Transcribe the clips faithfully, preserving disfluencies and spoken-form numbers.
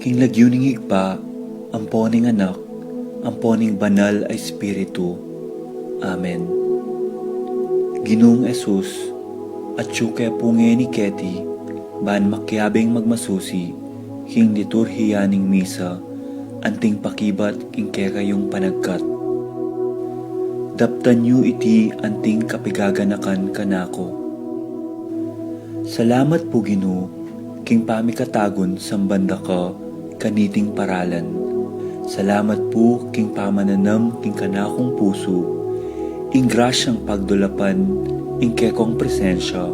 King lagyu ning Ibpa, ampo ning Anak, ampo ning Banal a Espiritu. Amen. Ginung Jesus, atyu ke pu ngeni keti, ban makiabing magmasusi king liturhiya ning misa, anting pakibat king kekayung panagkat. Daptan yu iti anting kapigaganakan kanaku. Salamat pu, Ginu, king pamikatagun samban da ka kaniting paralan. Salamat pu king pamananam king kanakung pusu ing grasyang pagdulapan ing kekong presensya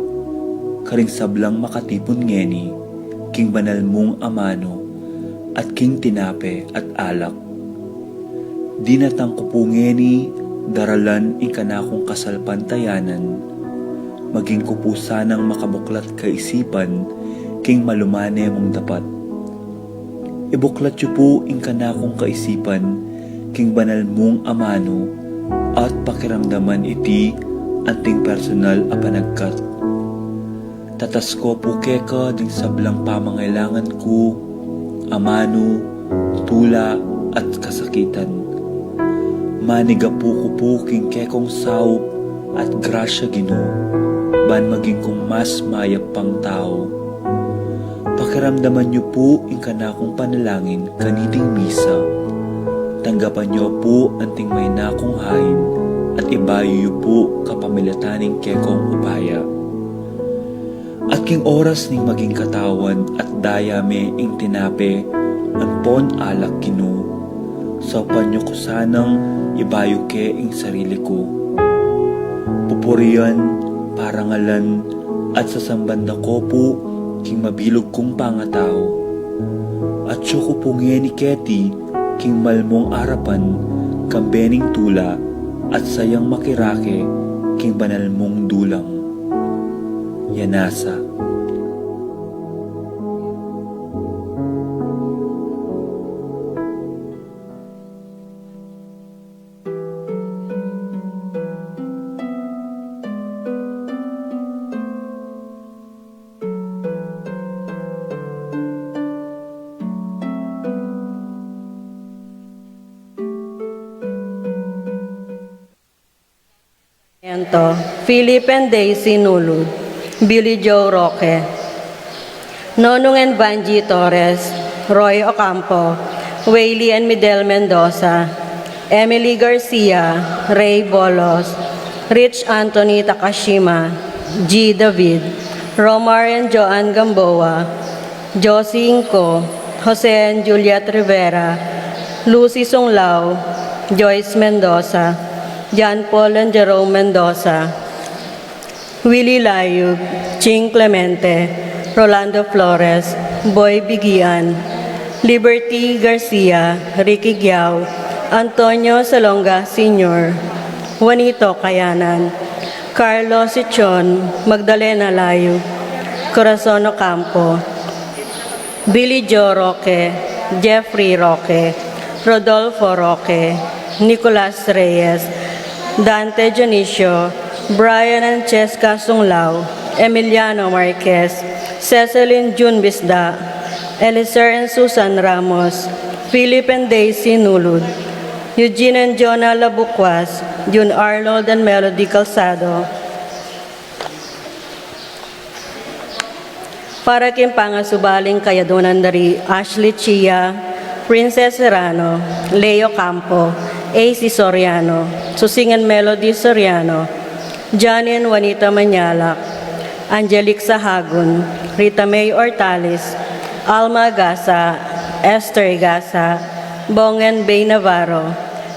karing sablang makatipun ngeni king banal mung amanu at king tinape at alak. Dinatang ku pu ngeni daralan ing kanakung kasalpantayanan, maging ku pu sanang makabuklat kaisipan king malumane mung dapat. Ibuklat yu pu ing kanakung kaisipan king banal mung amanu at pakiramdaman iti anting personal a panagkat. Tatas ku pu keka ding sablang pamangailangan ku, amanu, tula, at kasakitan. Manigapu ku pu king kekong saup at grasya, Ginu, ban maging kung mas mayap pang tau. Pakiramdaman yu pu ing kanakung panalangin kaniting misa. Tanggapan yu pu anting maina kung hain at ibayu yu pu kapamilatan ning kekong upaya. At king oras ning maging katawan at daya me ing tinape ampon alak, Ginu, saupan yu ku sanang ibayu ke ing sarili ku. Pupurian, parangalan, at sasamban da ku pu king mabilug kung pangatau. Atyu ku pu ngeni keti king malmung arapan, kambe ning tula, at sayang makirake king banal mung dulang. Yanasa. Ento, Philip and Daisy Nulud, Billy Joe Roque, Nonung and Vangie Torres, Roy Ocampo, Whaley and Midel Mendoza, Emily Garcia, Ray Bolos, Rich Anthony Takashima, G David, Romar and Joanne Gamboa, Josie Inco, Jose and Juliet Rivera, Lucy Sunglao, Joyce Mendoza, John Paul and Jerome Mendoza, Willie Layug, Ching Clemente, Rolando Flores, Boy Bigian, Liberty Garcia, Ricky Giao, Antonio Salonga Senior, Juanito Kayanan, Carlos Sichon, Magdalena Layug, Corazon Ocampo, Billy Joe Roque, Jeffrey Roque, Rodolfo Roque, Nicolas Reyes, Dante Dionisio, Brian and Cheska Sunglao, Emiliano Marquez, Cecilyn June Bisda, Eliser and Susan Ramos, Philip and Daisy Nulud, Eugene and Jonah Labucuas, June Arnold and Melody Calzado, para king pangasubaling kayadunan da ri Ashley Chia, Princess Serrano, Leo Campo, A C Soriano, Susing and Melody Soriano, Johnny and Juanita Mañalac, Angelic Sahagun, Rita May Ortalis, Alma Gasa, Esther Gasa, Bong and Bay Navarro,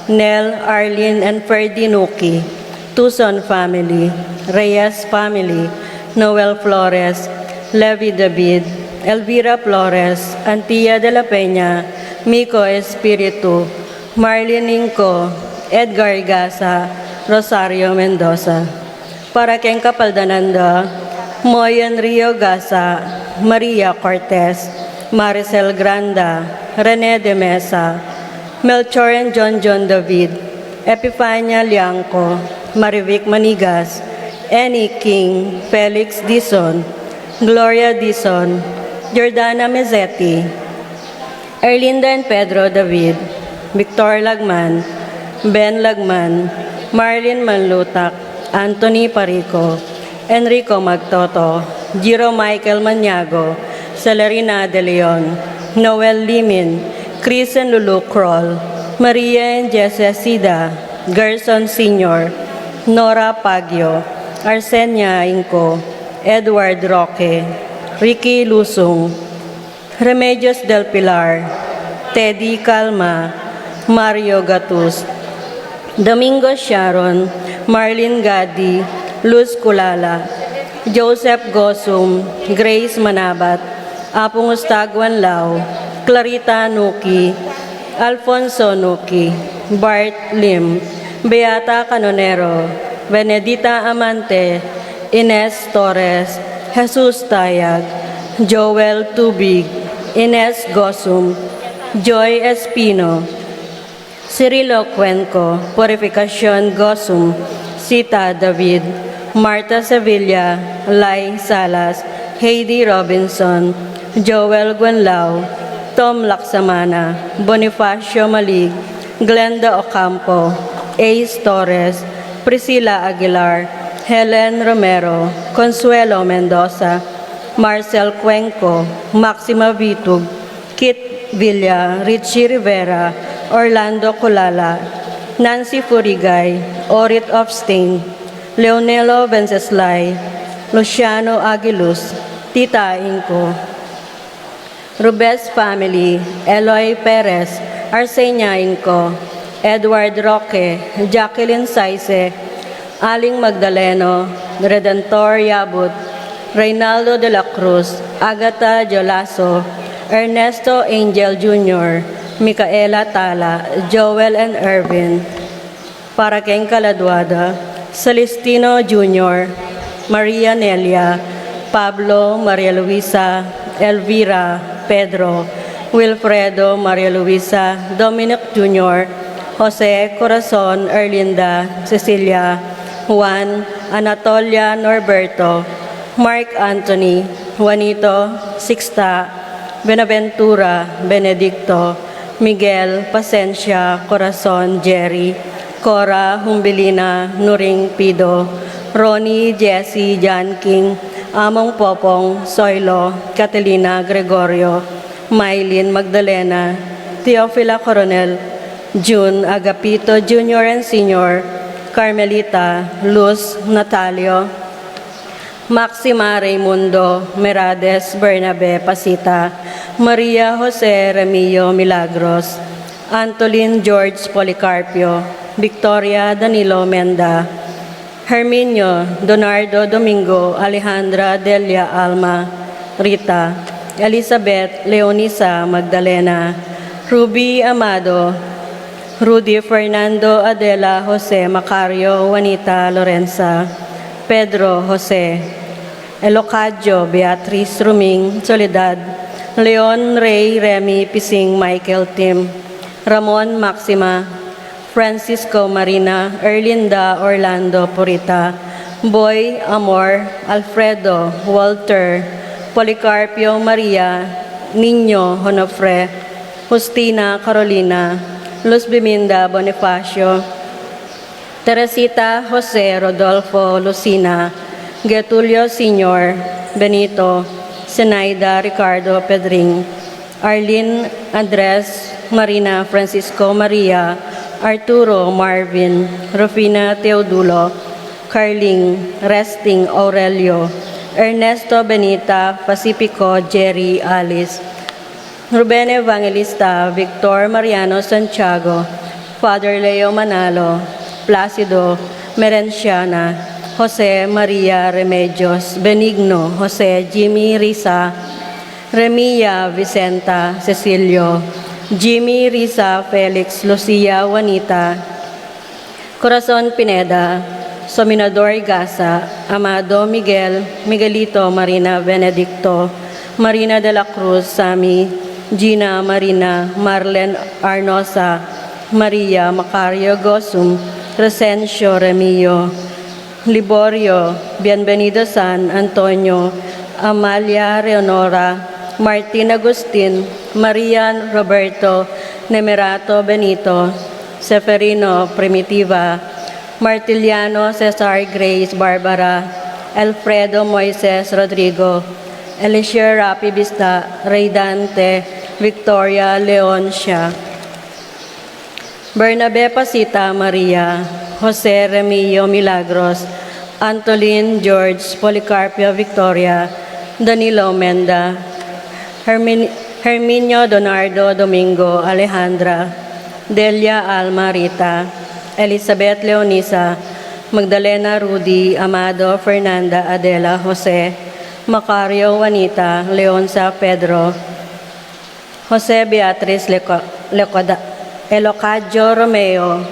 Nel, Arlene and Ferdy Nuki, Tuson family, Reyes family, Noel Flores, Levi David, Elvira Flores, Antia de la Peña, Miko Espiritu, Marlene Inco, Edgar Gasa, Rosario Mendoza. Para keng kapaldanan da, Moyen Rio Gasa, Maria Cortez, Maricel Granda, Rene de Mesa, Melchor and John John David, Epifania Liangco, Marivic Manigas, Annie King, Felix Dizon, Gloria Dizon, Jordana Mezzetti, Erlinda and Pedro David, Victor Lagman, Ben Lagman, Marlin Manlutak, Anthony Parico, Enrico Magtoto, Giro Michael Maniago, Celerina De Leon, Noel Limin, Chris and Lulu Kroll, Maria and Jesse Sida, Gerson Senior, Nora Pagio, Arsenia Inco, Edward Roque, Ricky Lusung, Remedios del Pilar, Teddy Calma, Mario Gatus, Domingo Sharon, Marlin Gadi, Luz Culala, Joseph Gosum, Grace Manabat, Apung Ustaguan Lao, Clarita Nuki, Alfonso Nuki, Bart Lim, Beata Canonero, Benedita Amante, Ines Torres, Jesus Tayag, Joel Tubig, Ines Gosum, Joy Espino, Cirilo Cuenco, Purificacion Gosum, Sita David, Marta Sevilla, Lai Salas, Heidi Robinson, Joel Guenlao, Tom Laksamana, Bonifacio Malig, Glenda Ocampo, Ace Torres, Priscilla Aguilar, Helen Romero, Consuelo Mendoza, Marcel Cuenco, Maxima Vitug, Kit Villa, Richie Rivera, Orlando Culala, Nancy Furigay, Orit Opstein, Leonelo Venceslay, Luciano Aguiluz, Tita Inco, Rubes family, Eloy Perez, Arsenia Inco, Edward Roque, Jacqueline Saise, Aling Magdaleno, Redentor Yabut, Reynaldo de la Cruz, Agatha Jolaso, Ernesto Angel Junior, Micaela Tala, Joel and Ervin, para keng kaladua da, Celestino Junior, Maria Nelia, Pablo, Maria Luisa, Elvira, Pedro, Wilfredo, Maria Luisa, Dominic Junior, Jose, Corazon, Erlinda, Cecilia, Juan, Anatolia, Norberto, Mark Anthony, Juanito, Sixta, Benaventura, Benedicto, Miguel, Pasensia, Corazon, Jerry, Cora, Humbilina, Nuring, Pido, Ronnie, Jesse, John King, Among Popong, Soilo, Catalina, Gregorio, Mylene, Magdalena, Teofila Coronel, June, Agapito, Junior and Senior, Carmelita, Luz, Natalio, Maxima, Raymundo, Merades, Bernabe, Pasita, Maria, Jose, Remio, Milagros, Antolin, George, Policarpio, Victoria, Danilo, Menda, Herminio, Donardo, Domingo, Alejandra, Delia, Alma, Rita, Elizabeth, Leonisa, Magdalena, Ruby, Amado, Rudy, Fernando, Adela, Jose, Macario, Juanita, Lorenza, Pedro, Jose, Elocadio, Beatriz, Ruming, Soledad, Leon, Rey, Remy, Pising, Michael, Tim, Ramon, Maxima, Francisco, Marina, Erlinda, Orlando, Purita, Boy, Amor, Alfredo, Walter, Policarpio, Maria, Niño, Honofre, Justina, Carolina, Luz Biminda, Bonifacio, Teresita, Jose, Rodolfo, Lucina, Getulio Senior, Benito, Zenaida, Ricardo, Pedring, Arlene, Andres, Marina, Francisco, Maria, Arturo, Marvin, Rufina, Teodulo, Carling, Resting, Aurelio, Ernesto, Benita, Pacifico, Jerry, Alice, Ruben Evangelista, Victor Mariano Santiago, Father Leo Manalo, Placido, Merenciana, Jose Maria Remedios, Benigno, Jose, Jimmy, Risa, Remia, Vicenta, Cecilio, Jimmy, Risa, Felix, Lucia, Juanita, Corazon, Pineda, Sominador, Igasa, Amado, Miguel, Miguelito, Marina, Benedicto, Marina de la Cruz, Sammy, Gina, Marina, Marlen, Arnosa, Maria, Macario, Gosum, Crescencio, Remio, Liborio, Bienvenido, San Antonio, Amalia, Leonora, Martin Agustin, Marian Roberto, Nemerato Benito, Seferino Primitiva, Martiliano Cesar, Grace Barbara, Alfredo Moises Rodrigo, Elisher Rapi Bista, Rey Dante, Victoria Leoncia. Bernabe Pasita Maria, Jose Remillo Milagros, Antolin George, Policarpio Victoria, Danilo Menda, Hermin-, Herminio Donardo Domingo, Alejandra, Delia Alma Rita, Elizabeth Leonisa, Magdalena Rudy, Amado Fernanda, Adela Jose, Macario Juanita, Leonza Pedro, Jose Beatriz Leco-, Lecoda-, Elocadio Romeo,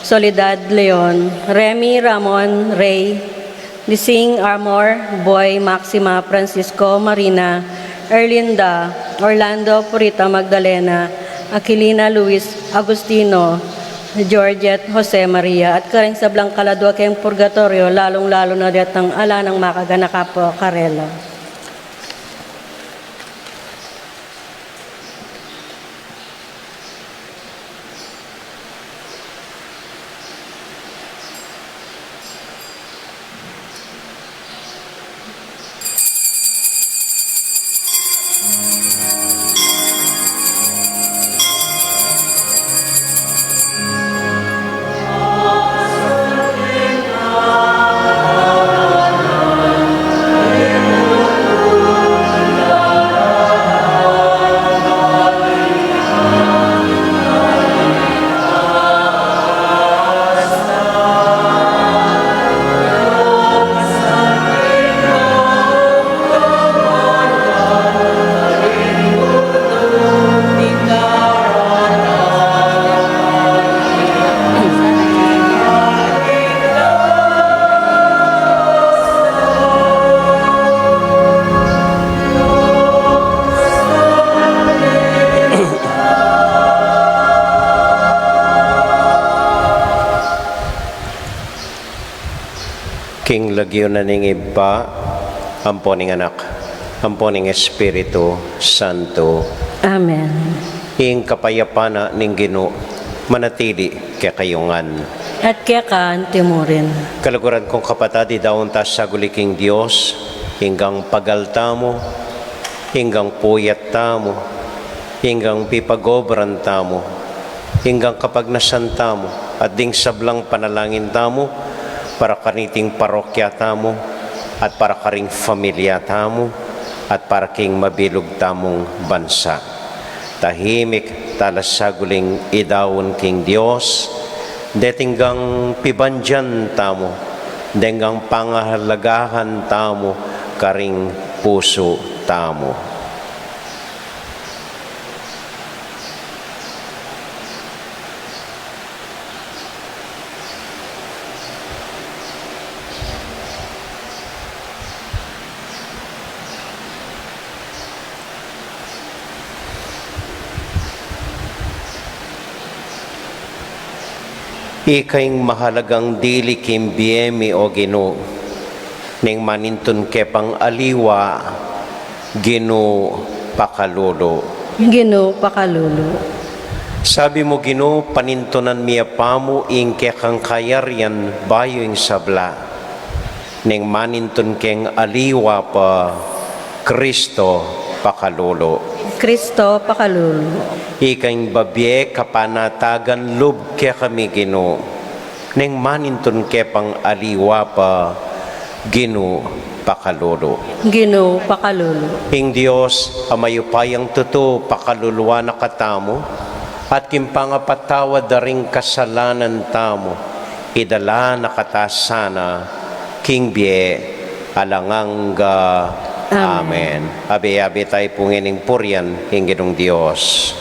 Soledad Leon, Remy Ramon Rey, Dising Amor, Boy Maxima, Francisco Marina, Erlinda, Orlando Purita Magdalena, Aquilina Luis Agustino, Georgette Jose Maria, at karing sablang kaladua keng purgatorio, lalung-lalu na detang ala nang makaganaka pu karela. King lagyu na ning Ibpa, ampo ning Anak, ampo ning Espiritu Santo. Amen. Ing kapayapan na ning Ginu manatili kekayu ngan. At keka antimurin. Kaluguran kung kapatad, idaun ta saguli king Dios, inggang pagal tamu, inggang puyat tamu, inggang pipagobran tamu, inggang kapagnasan tamu, at ding sablang panalangin tamu, para kaniting parokya tamu, at para karing familia tamu, at para king mabilug tamung bansa. Tahimik tala saguling idaun king Dios, deting gang pibandian tamu, denggang pangahalagahan tamu, karing pusu tamu. Ika ing mahalagang dili king bie mi, o Ginu, neng manintun ke pang aliwa, Ginu, pakalulu. Ginu, pakalulu. Sabi mu, Ginu, panintunan mi ya pamu ing kekang kayarian bayu ing sabla. Neng manintun keng aliwa pa, Kristo, pakalulu. Kristo, pakalulu. Ika ing babie kapanatagan lub kekami, Ginu. Neng manintun ke pang aliwa pa, Ginu, pakalulu. Ginu, pakalulu. Ing Dios a mayupayang tutu pakaluluan na katamu, at king pangapatawad da ring kasalanan tamu, idala na kata sana king bie alang angga. Amen. Amen. Abe-abe tayu pu ngening purian ing Ginung Dios.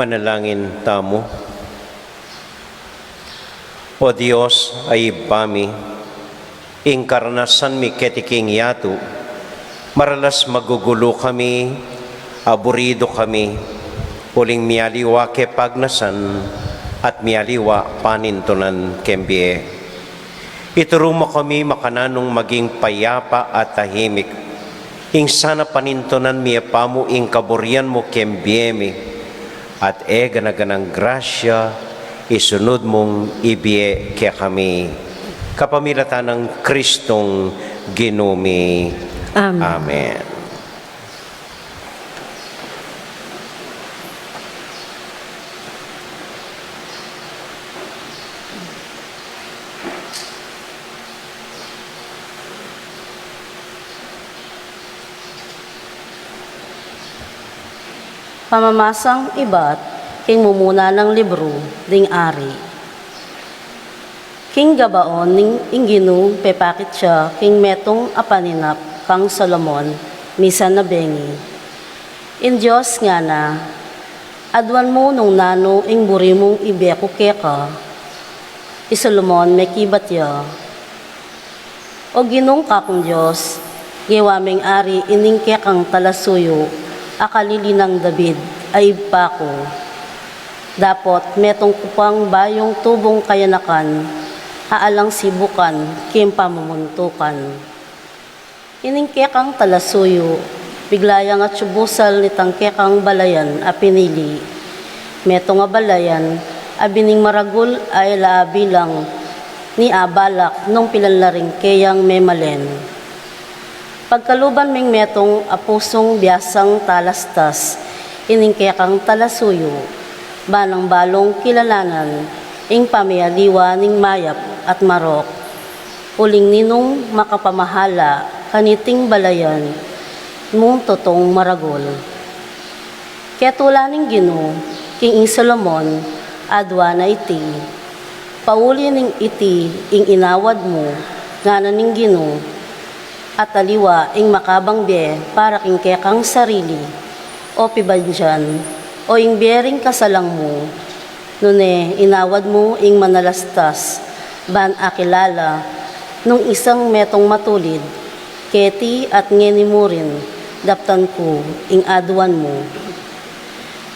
Manalangin tamu. O Dios a Ibpa mi, ing karanasan mi keti king yatu, maralas magugulu kami, aburidu kami, uling mialiwa ke pagnasan at mialiwa panintunan keng bie. Ituru mu kami makananu nung maging payapa at tahimik. Ing sana panintunan mi e pamu ing kaburian mu keng bie mi, at e gana-ganang grasya isunud mung ibie kekami. Kapamilatan nang Kristong Ginu mi. Amen. Amen. Pamamasang ibat king mumuna nang libru ding Ari. King Gabaon ning ing Ginu pepakit ya king metung a paninap kang Solomon, misan a bengi. Ing Dios ngana, aduan mu nung nanu ing buri mung ibie ku keka. I Solomon mekibat ya, O Ginung kakung Dios, gewa meng ari ining kekang talasuyu a kalili nang David a ibpa ku. Dapot metung ku pang bayung tubung kayanakan a alang sibukan king pamumuntukan. Ining kekang talasuyu, bigla yang atsu busal nitang kekang balayan a pinili. Metung a balayan a bining maragul a e la abilang ni abalak nung pilan la ring keyang memalen. Pagkaluban meng metung a pusung biasang talastas ining kekang talasuyu, ban nang balung kilalanan ing pamialiwa ning mayap at marok. Uling ninung makapamahala kaniting balayan mung tutung maragul. Ketula ning Ginu king ing Solomon, aduan na iti. Pauli ning iti ing inawad mu, ngana ning Ginu, at aliwa ing makabang bie para king kekang sarili, o pibandian, o ing bie ring kasalang mu, nune inawad mu ing manalastas, ban akilala nung isang metung matulid keti at ngeni mu rin daptan ku ing aduan mu.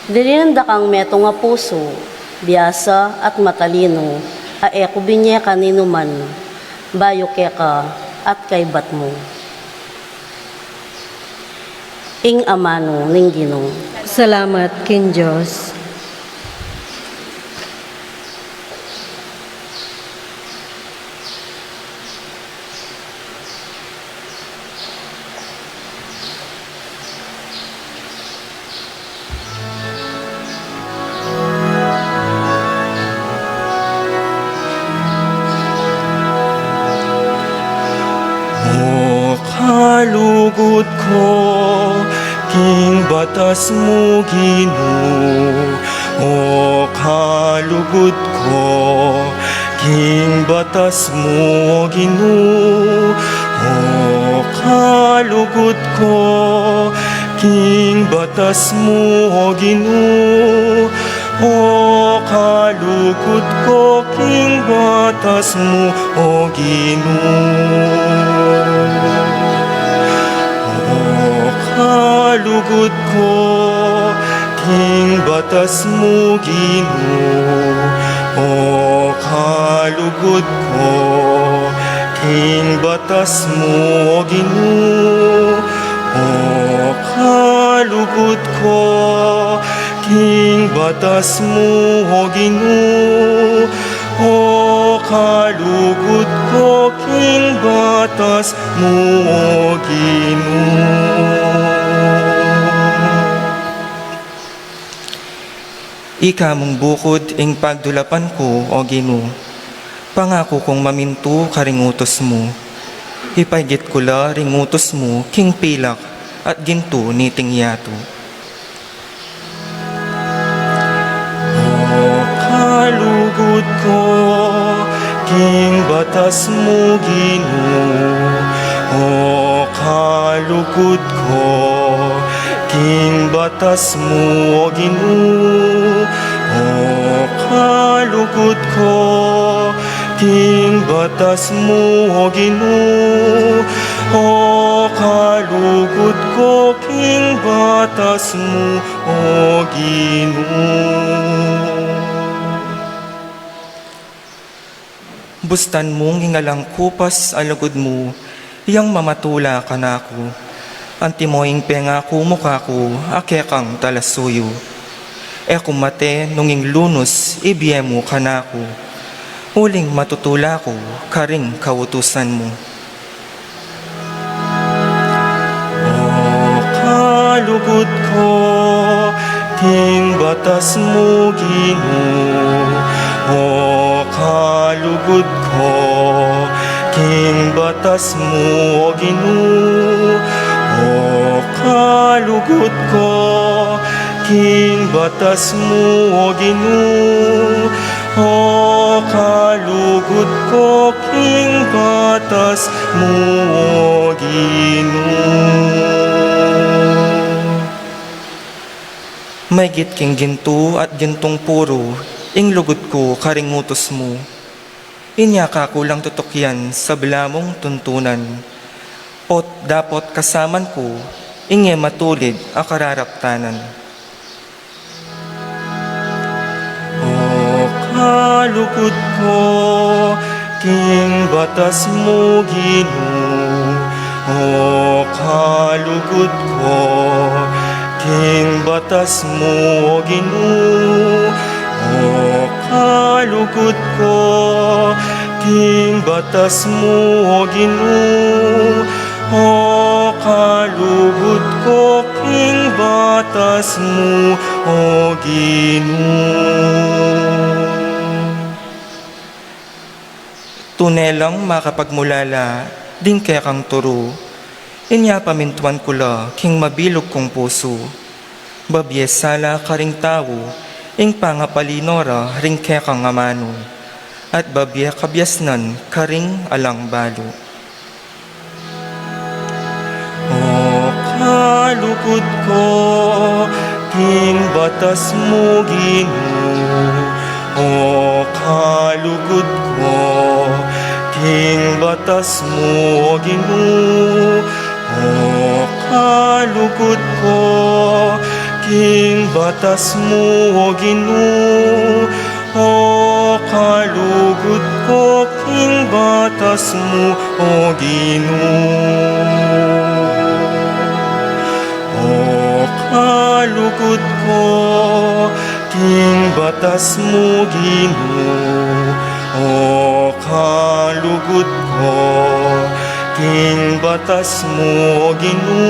Dirinan da kang metung a pusu, biasa at matalinu, a e ku binye kaninuman, bayu keka at kaybat mu. Ing amanu ning Ginu. Salamat king Dios. O kalugud ku, king batas mu, Ginu. O kalugud ku, king batas mu, O Ginu. O kalugud ku, king batas mu, O Ginu. O kalugud ku, king batas mu, O Ginu. O kalugud ku, king batas mu, Ginu. O kalugud ku, king batas mu, O Ginu. O kalugud ku, king batas mu, O Ginu. O kalugud ku, king batas mu, O Ginu. Ika mung bukud ing pagdulapan ku, O Ginu. Pangaku kung mamintu karing utus mu. Ipaigit ku la ring utus mu king pilak at gintu niting yatu. O kalugud ku, king batas mu, Ginu. O kalugud ku, king batas mu, O Ginu, o kalugud ku, king batas mu, O Ginu, o kalugud ku, king batas mu, O Ginu. Bustan mung ing alang kupas a lugud mu, yang mamatula kanaku. Antimo ing pengaku mu kaku, a kekang talasuyu. E ku mate nung ing lunus ibie mu kanaku. Uling matutula ku karing kautusan mu. O kalugud ku, king batas mu, Ginu. O kalugud ku, king batas mu, O Ginu. O kalugud ku, king batas mu, O Ginu. O kalugud ku, king batas mu, O Ginu. Maygit king gintu at gintung puru ing lugud ku karing utus mu. Inya ka ku lang tutukyan sabla mung tuntunan. Ot dapot kasaman ku ing e matulid a kararaptanan. O kalugud ku, king batas mu, Ginu. O kalugud ku, king batas mu, O Ginu. O kalugud ku, king batas mu, O Ginu. O kalugud ku, king batas mu, O Ginu. Tune lang makapagmulala ding kekang turu, inya pamintuan ku la king mabilug kung pusu. Babie sala karing tau ing pangapalino ra ring kekang amanu, at babie kabiasnan karing alang balu. O kalugud ku, king batas mu, Ginu. O kalugud ku, king batas mu, O Ginu. O kalugud ku, king batas mu, O Ginu. O kalugud ku, king batas mu, O Ginu. O kalugud ku, king batas mu, Ginu. O kalugud ku, king batas mu, O Ginu.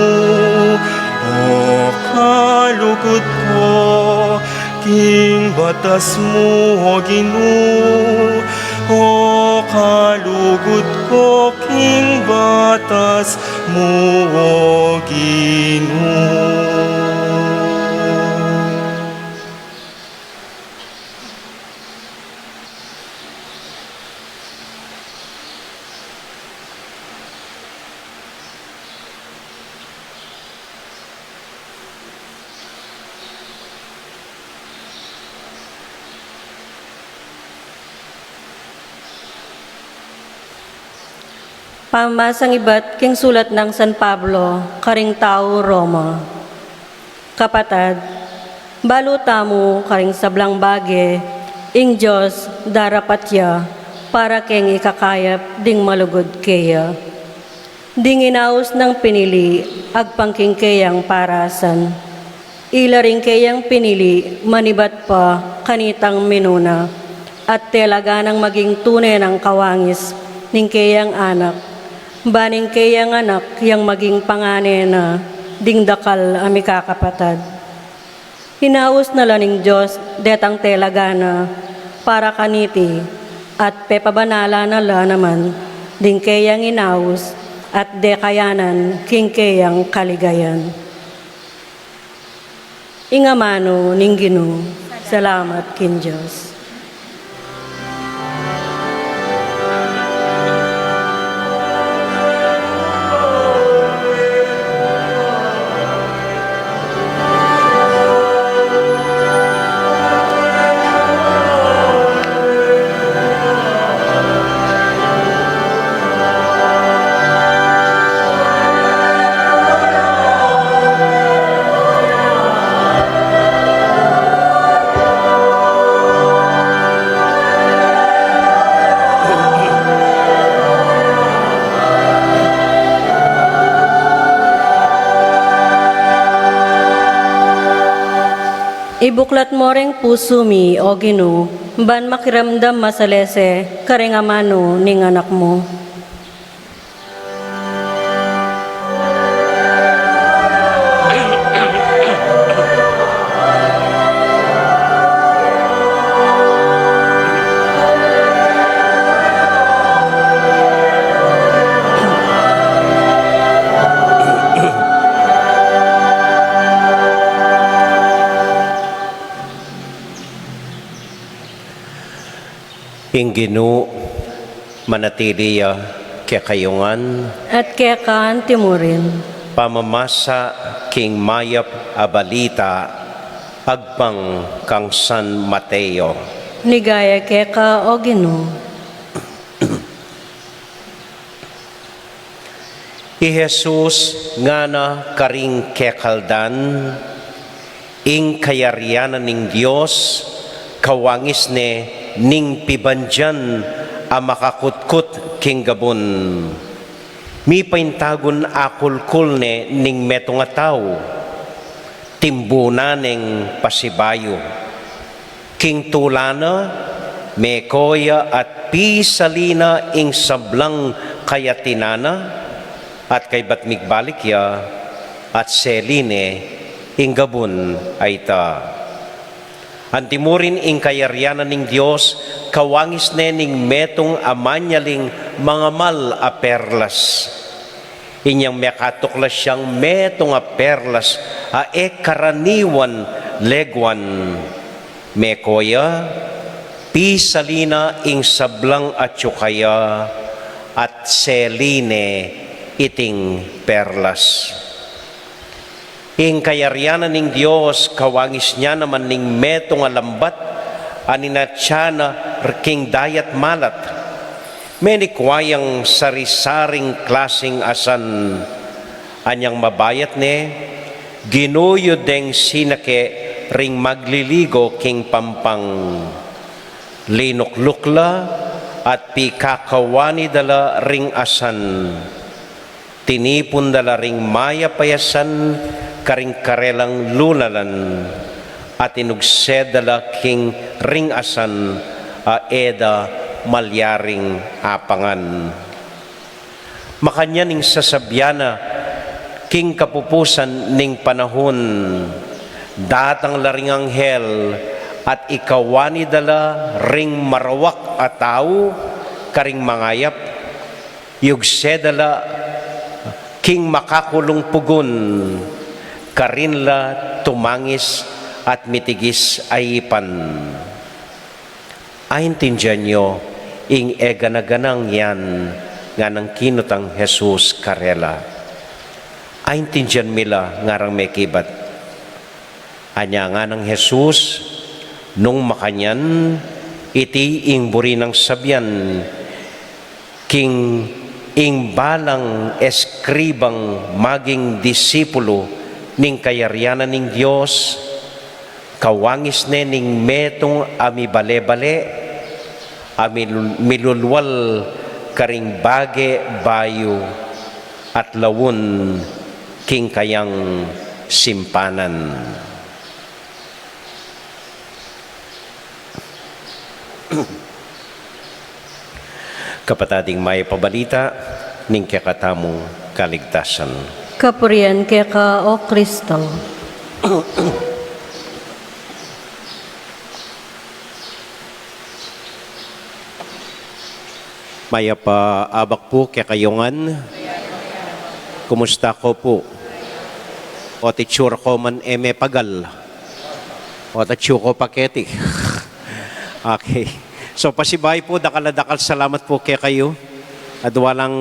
O kalugud ku, king batas mu, O Ginu. O kalugud ku, king batas mu, O Ginu. Pamamasang ibat king sulat nang San Pablo karing tau Roma. Kapatad, balu tamu karing sablang bage, ing Dios darapat ya para king ikakayap ding malugud keya. Ding inaus nang pinili agpang king keyang parasan. Ila ring keyang pinili manibat pa kanitang minuna, at telaga nang maging tune nang kawangis ning keyang anak, ba ning keyang anak yang maging pangane na ding dakal a mikakapatad. Inaus na la ning Dios detang telaga na para kaniti, at pepabanalan na la naman ding keyang inaus, at dekayanan king keyang kaligayan. Ing amanu ning Ginu. Salamat king Dios. Ibuklat mo reng pusu mi, O Ginu, ban makiramdam masalese karing amanu ning Anak mu. Ing Ginu manatili ya kekayu ngan. At keka antimurin. Pamamasa king mayap a balita agpang kang San Mateo. Ligaya keka, O Ginu. I Jesus ngana karing kekaldan, ing kayarian na ning Dios kawangis ne ning pibandian a makakutkut king gabun. Mipaintagun akulkul ne ning metung a tau, timbunan neng pasibayu. King tula na, meko ya at pisali na ing sablang kayatinan na, at kaybat migbalik ya, at seli ne ing gabun a ita. Antimurin ing kayarian na ning Dios, kawangis ne ning metung a manyaling mangamal a perlas. Inyang mekatuklas yang metung a perlas a e karaniwan leguan. Meko ya, pisali na ing sablang atyu kaya, at seli ne iting perlas. Ing kayarian na ning Dios, kawangis ne naman ning metung a lambat a ninatya na king dayat malat. Menikwa yang sari-saring klasing asan, anyang mabayat ne, ginuyud deng sinake ring magliligo king pampang. Linukluk la at pikakawani da la ring asan. Tinipun da la ring mayap a asan karing karelang lulalan, at inugse da la king ring asan a e da malyaring apangan. Makanyan ing sasabian na, king kapupusan ning panahun, datang la ring anghel at ikawani da la ring marawak a tau karing mangayap, yugse da la king makakulung pugun, karin la tumangis at mitigis a ipan. Aintindian yu ing e gana-ganang yan? Nganang kinutang Jesus karela. Aintindian mi la, ngarang mekibat. Anya nganang Jesus, nung makanyan, iti ing buri nang sabian, king ing balang eskribang maging disipulu ning kayarian na ning Dios, kawangis ne ning metung a mibale-bale, a mil-, milulwal karing bage bayu at laun king kayang simpanan. Kapatad, ing mayap a balita ning kekatamung kaligtasan. Kapurian keka, O Kristo. Mayap a abak pu kekayu ngan. Kumusta ko pu? O't itsura ko man e me pagal. O't atyu ko pa keti. Okay. So, pasibayu pu, dakal a dakal salamat pu kekayu. Adwa lang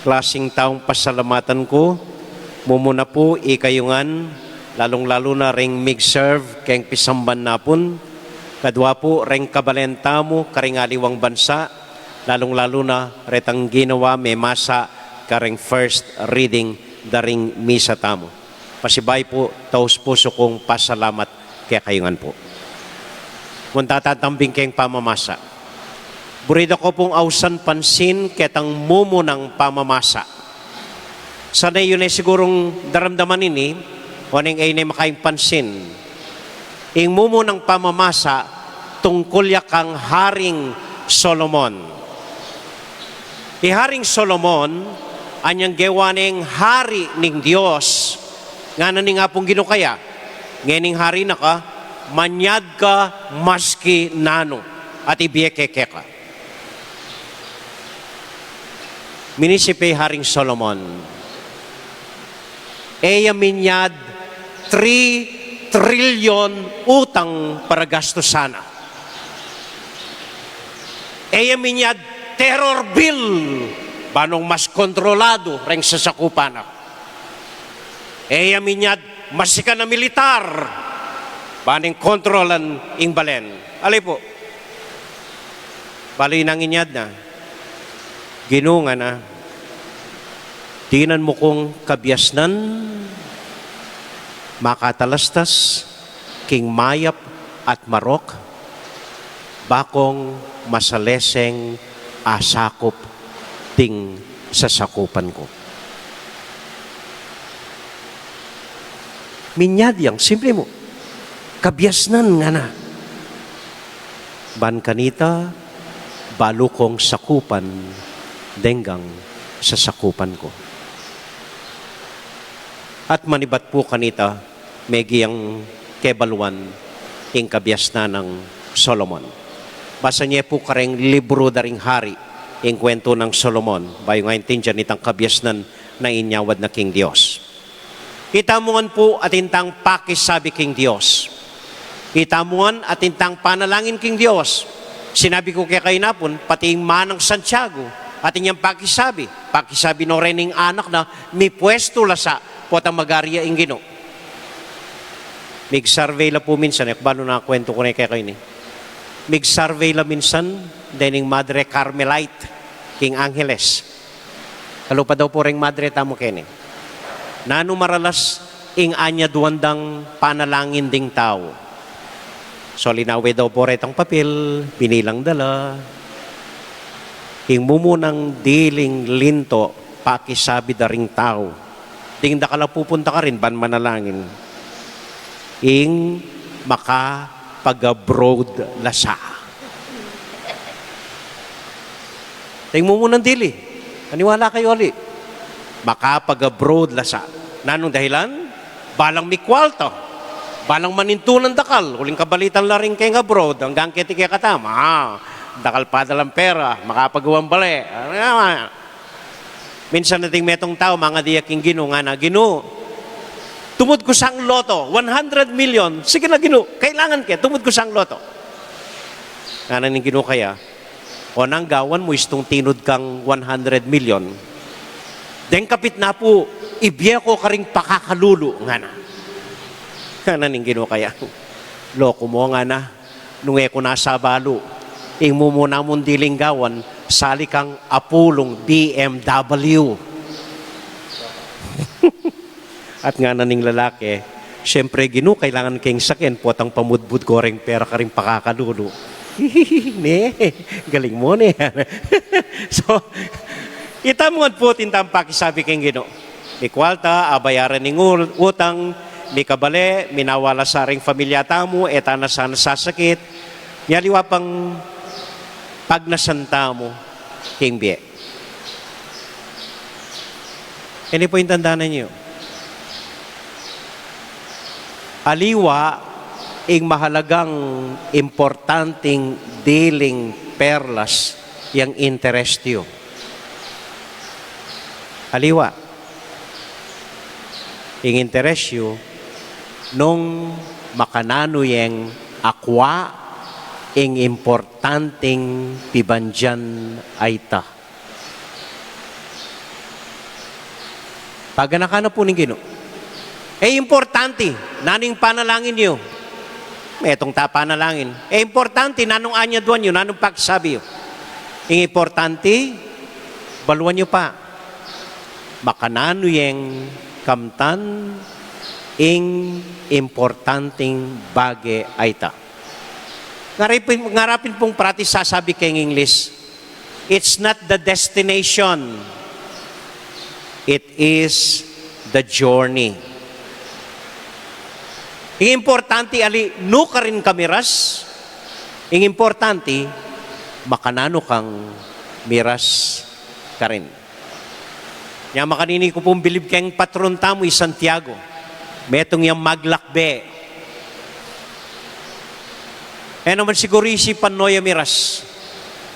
klasing taung pasalamatan ku. Mumuna pu ikayu ngan, lalung-lalu na ring mig-serve keng pisamban napun. Kadwa pu ring kabalen tamu karing aliwang bansa, lalung-lalu na retang ginawa memasa karing first reading da ring misa tamu. Pasibayu pu, taus pusu kung pasalamat kekayu ngan pu. Munta tang tambing keng pamamasa. Buri da ko pung ausan pansin ketang mumunang pamamasa. Sana yu ne sigurung daramdaman ini, oneng e ne makaing pansin. Ing mumunang pamamasa tungkul ya kang Haring Solomon. I Haring Solomon, anyang gewa neng hari ning Dios, ngana ning Apung Ginu kaya, ngening hari na ka, manyad ka maski nanu, at ibie ke keka. Minisip i Haring Solomon, e ya minyad three trilyon utang para gastusan na. E ya minyad terror bill, ban nung mas kontroladu reng sasakupan na. E ya minyad masikan a militar, ban neng kontrolan ing balen. Ali pu. Balu nang inyad na, Ginu, ngana, dinan mu kung kabiasnan, makatalastas king mayap at marok, ba kung masaleseng asakup ding sasakupan ku. Minyad yang, simple mu. Kabiasnan, ngana. Ban kanita, balu kung sakupan deng sasakupan ku. At manibat pu kanita, megiang kebaluan ing kabiasnan nang Solomon. Basa ye pu kareng libru da ring Hari, ing Kuwentu nang Solomon, bayu nang intindian itang kabiasnan na inyawad na king Dios. Ita mu ngan pu atin tang pakisabi king Dios. Ita mu ngan atin tang panalangin king Dios. Sinabi ku kekayu napun, pati ing manang Santiago, atin yang pakisabi. Pakisabi no reng anak na, mipuestu la sa, potang magari ya ing Ginu. Mig-survey la pu minsan, e ku balu nung kuwentu ku ne kekayu ini. Mig-survey la minsan, dening Madre Carmelite, king Angeles. Kalupa daw pu reng madre tamu keni. Nanu maralas ing anyaduan dang panalangin ding tau? So, linawe daw pu retang papel, binilang da la. Ing mumunang diling linto, pakisabi da ring tau. Ding dakal a pupunta karin, ban manalangin. Ing makapag-abroad la sa. Ing mumunang dili. Maniwala kayu ali. Makapag-abroad la sa. Nanung dahilan? Balang mikwalta. Balang manintunan dakal. Uling kabalitan la ring keng abroad. Anggang keti kekatamu, ah, dakal padalang pera. Makapagawang bale. Ano naman? Minsan atin metung tau, mangadi ya king Ginu, ngana, Ginu, tumud ku sang loto, one hundred million. Sige na, Ginu, kailangan ke, tumud ku sang loto. Ngana ning Ginu kaya, o nang gawan mu istung tinud kang one hundred million? Deng kapit na pu, ibie ku karing pakakalulu, ngana. Ngana ning Ginu kaya, loko mu, ngana. Nung e ku na sabalu, ing mumuna mung diling gawan, sali kang apulung B M W. At ngana ning lalaki, siyempre, Ginu, kailangan keng saken, potang pamudbud ko reng pera karing pakakalulu. Ne, galing mu ne. So, ita mu ngan pu atin tang pakisabi keng Ginu. Mikwalta, abayaran ing ul-, utang, mikabale, minawala sa ring familia tamu, e ta na sana sasakit, mialiwa pang pagnasan tamu king bie. Ini pu ing tandanan yu. Aliwa ing mahalagang importanting diling perlas yang interes yu. Aliwa ing interes yu nung makananu yeng akua ing importanting pibandian a ita. Paganakan na pu ning Ginu. E importante nanu ing panalangin yu. Metung ta panalangin. E importante nanung anyaduan yu, nanung pakisabi yu. Ing importante, baluan yu pa. Makananu yeng kamtan ing importanting bage a ita. Ngarapin, ngarapin pung practice sasabi keng English, it's not the destination, it is the journey. Ing importante ali, nu karin ka miras. Ing importante, makananu kang miras karin. Nya makanini ku pung bilib keng patron tamu, i Santiago. Metung yang maglakbe. E naman siguru isipan no ya miras.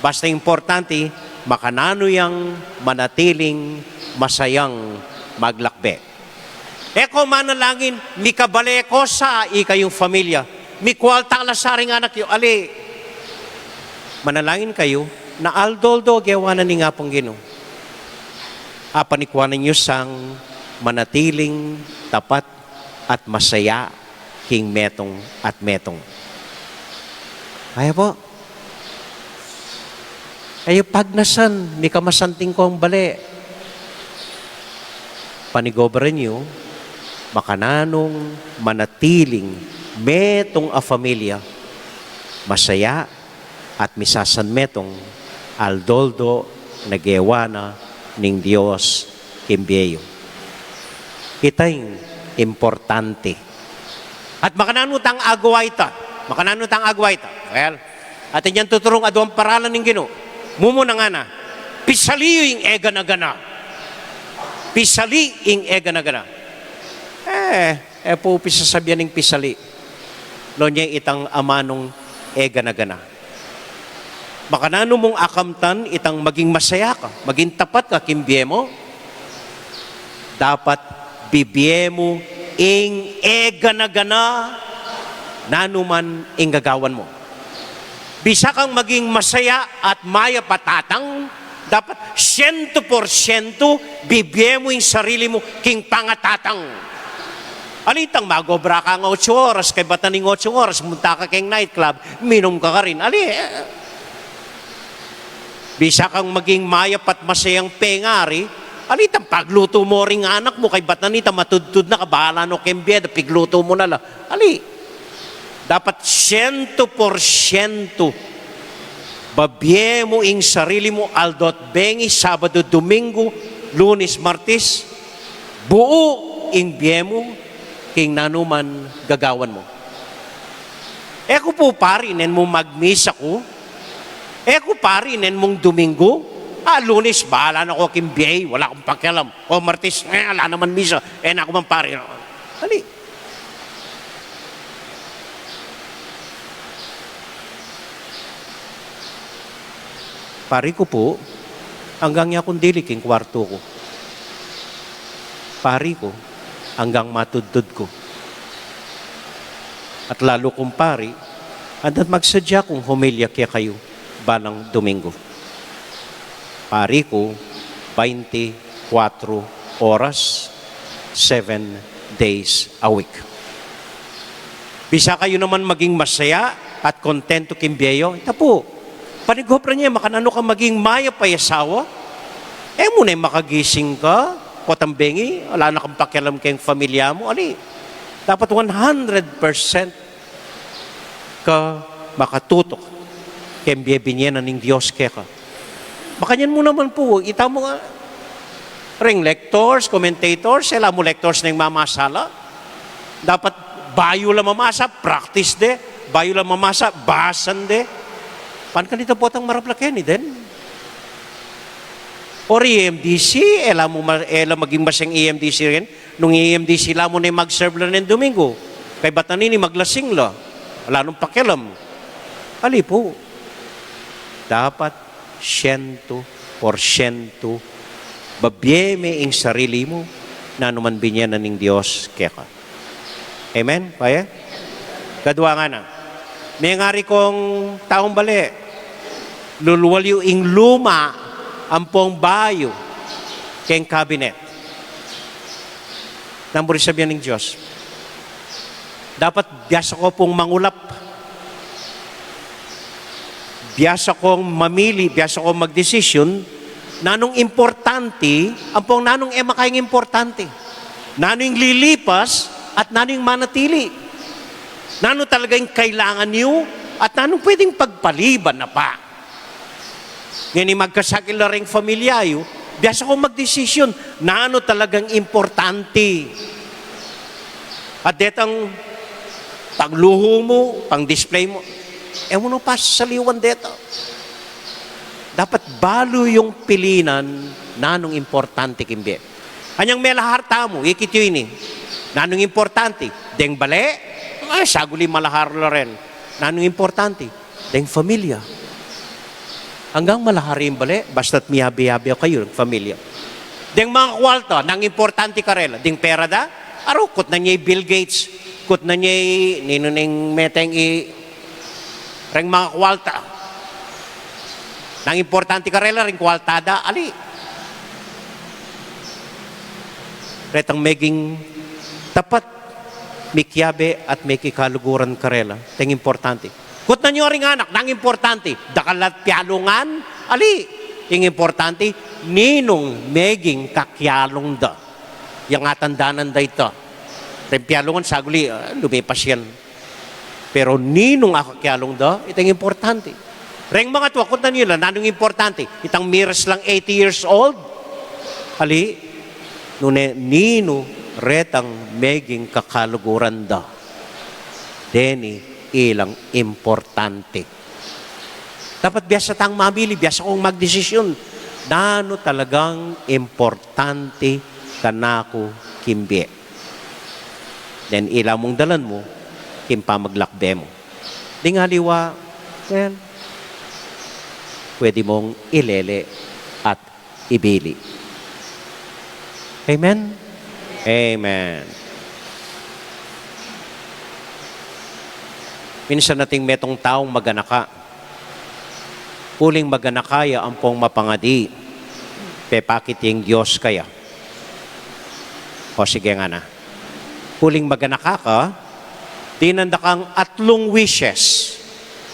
Basta importante, makananu yang manatiling masayang maglakbe. E ko manalangin, mikabale ko sa ikayung familia. Mikwalta la sa ring anak yu, ali. Manalangin kayu, na aldo-aldo gewa na ning Apung Ginu. Apanikuanan yu sang manatiling tapat at masaya king metung at metung. Kaya po? Kayu pagnasan, mikamasanting kong bale. Panigobran yu, makananung manatiling metung a familia, masaya at misasanmetung, aldo-aldo na gewa na ning Dios king bie yu. Ita ing importante. At makananu tang agawa ita? Makananu tang agawa ita? Well, atin yang tuturung aduang paralan ning Ginu. Mumuna ngana, pisali yu ing e gana-gana. Pisali ing e gana-gana. E, e pu pisasabian ing pisali. Nune itang amanung e gana-gana. Makananu mung akamtan itang maging masaya ka, maging tapat ka king bie mu? Dapat bibie mu ing e gana-gana, nanu man ing gagawan mu. Bisa kang maging masaya at mayap a tatang, dapat syentu por syentu bibie mu ing sarili mu king pangatatang. Alitang mag-obra kang otso oras, kaybat na ning otso oras, munta ka keng night club, minum ka karin. Ali, e, bisa kang maging mayap at masayang pengari, alitang paglutu mu ring anak mu, kaybat na nita matudtud na ka, bahala no keng bie da, piglutu mu na la. Ali, dapat syentu por syentu babie mu ing sarili mu, aldo't bengi, Sabadu, Duminggu, Lunis, Martis, buu ing bie mu king nanu man gagawan mu. E ku pu pari nen mung magmisa ku, e ku pari nen mung Duminggu, a, Lunis, bahala na ko king bie, wala kung pakialam. O Martis, e, ala naman misa, e na ku man pari. Ali. Pari ku pu, anggang ya kung dili king kwartu ku. Pari ku, anggang matudtud ku. At lalu kung pari, andat magsadya kung homilya kekayu balang Duminggu. Pari ku, baynti kwatro oras, seven days a week. Bisa kayu naman maging masaya at kontentu king bie yu? Ita pu, panigobran ye, makananu ka maging mayap a asawa? E mu ne makagising ka, potang bengi, ala na kang pakialam keng familia mu, ali. Dapat one hundred percent ka makatutok keng bie binie na ning Dios keka. Makanyan mu naman pu, ita mu nga, ring lectors, commentators, e la mu lectors neng mamasa la. Dapat bayu la mamasa, practice de, bayu la mamasa, basan de. Pan kanita potang marap la keni den. Or E M D C, e la mu ma-, e la maging maseng E M D C rin. Nung E M D C la mu ne mag-serve la nen Duminggu, kaybat na nini maglasing la, ala nung pakialam. Ali pu, dapat syentu por syentu babie me ing sarili mu, nanu man binie na ning Dios keka. Amen? Kaya? Kadua ngana, mengari kong taung bale, lulual yu ing luma ampong bayu keng cabinet. Nanu pu ring sabian ning Dios? Dapat biasa ko pung mangulap. Biasa kong mamili, biasa kong magdesisyon, nanung importante, ampong nanung e makaing importante. Nanu ing lilipas at nanu ing manatili. Nanu talaga ing kailangan yu at nanung pwedeng pagpaliban na pa. Ngeni magkasakit la ring familia yu, biasa kong magdesisyon, nanu talagang importante. At detang pangluhu mu, pang-display mu. E mu no pasasaliwan deta. Dapat balu yung pilinan nanung importante king bie. Anyang melahar tamu, ikit yu ini. Nanung importante? Deng bale? Ay, saguli malahar la rin. Nanung importante? Deng familia. Anggang malahar ing bale, basta't miyabe-yabe kayu, familia. Deng manga kualta, nanung importante karela? Deng pera da? Aru, kutnan ye i Bill Gates, kutnan ye i, ninu ning meteng i, reng manga kualta. Nanung importante karela, reng kualta da? Ali. Retang meging tapat, mikiabe at mekikaluguran karela, teng importante. Kutnan yu ring anak, nanung importante? Dakal at pialungan? Ali. Ing importante, ninung meging kakialung da. Yang atandanan da ita. Reng pialungan, saguli, ah, lumipas yan. Pero ninung akakialung da, itang importante. Reng manga tua, kutnan yu la, nanung importante? Itang miras lang eighty years old? Ali, nune, ninu retang meging kakaluguran da. Deni ilang importante. Dapat biasa tang mamili, biasa kung magdesisyun. Nanu talagang importante kanaku king bie? Then ila mung dalan mu king pamaglakbe mu. Ding aliwa, well, pwede mung ilele at ibili. Amen? Amen. Minsan ating metung taung maganaka. Uling maganaka ya ampong mapangadi, pepakit ing Dios kaya. O sige ngana. Uling maganaka ka, dinan da kang atlung wishes,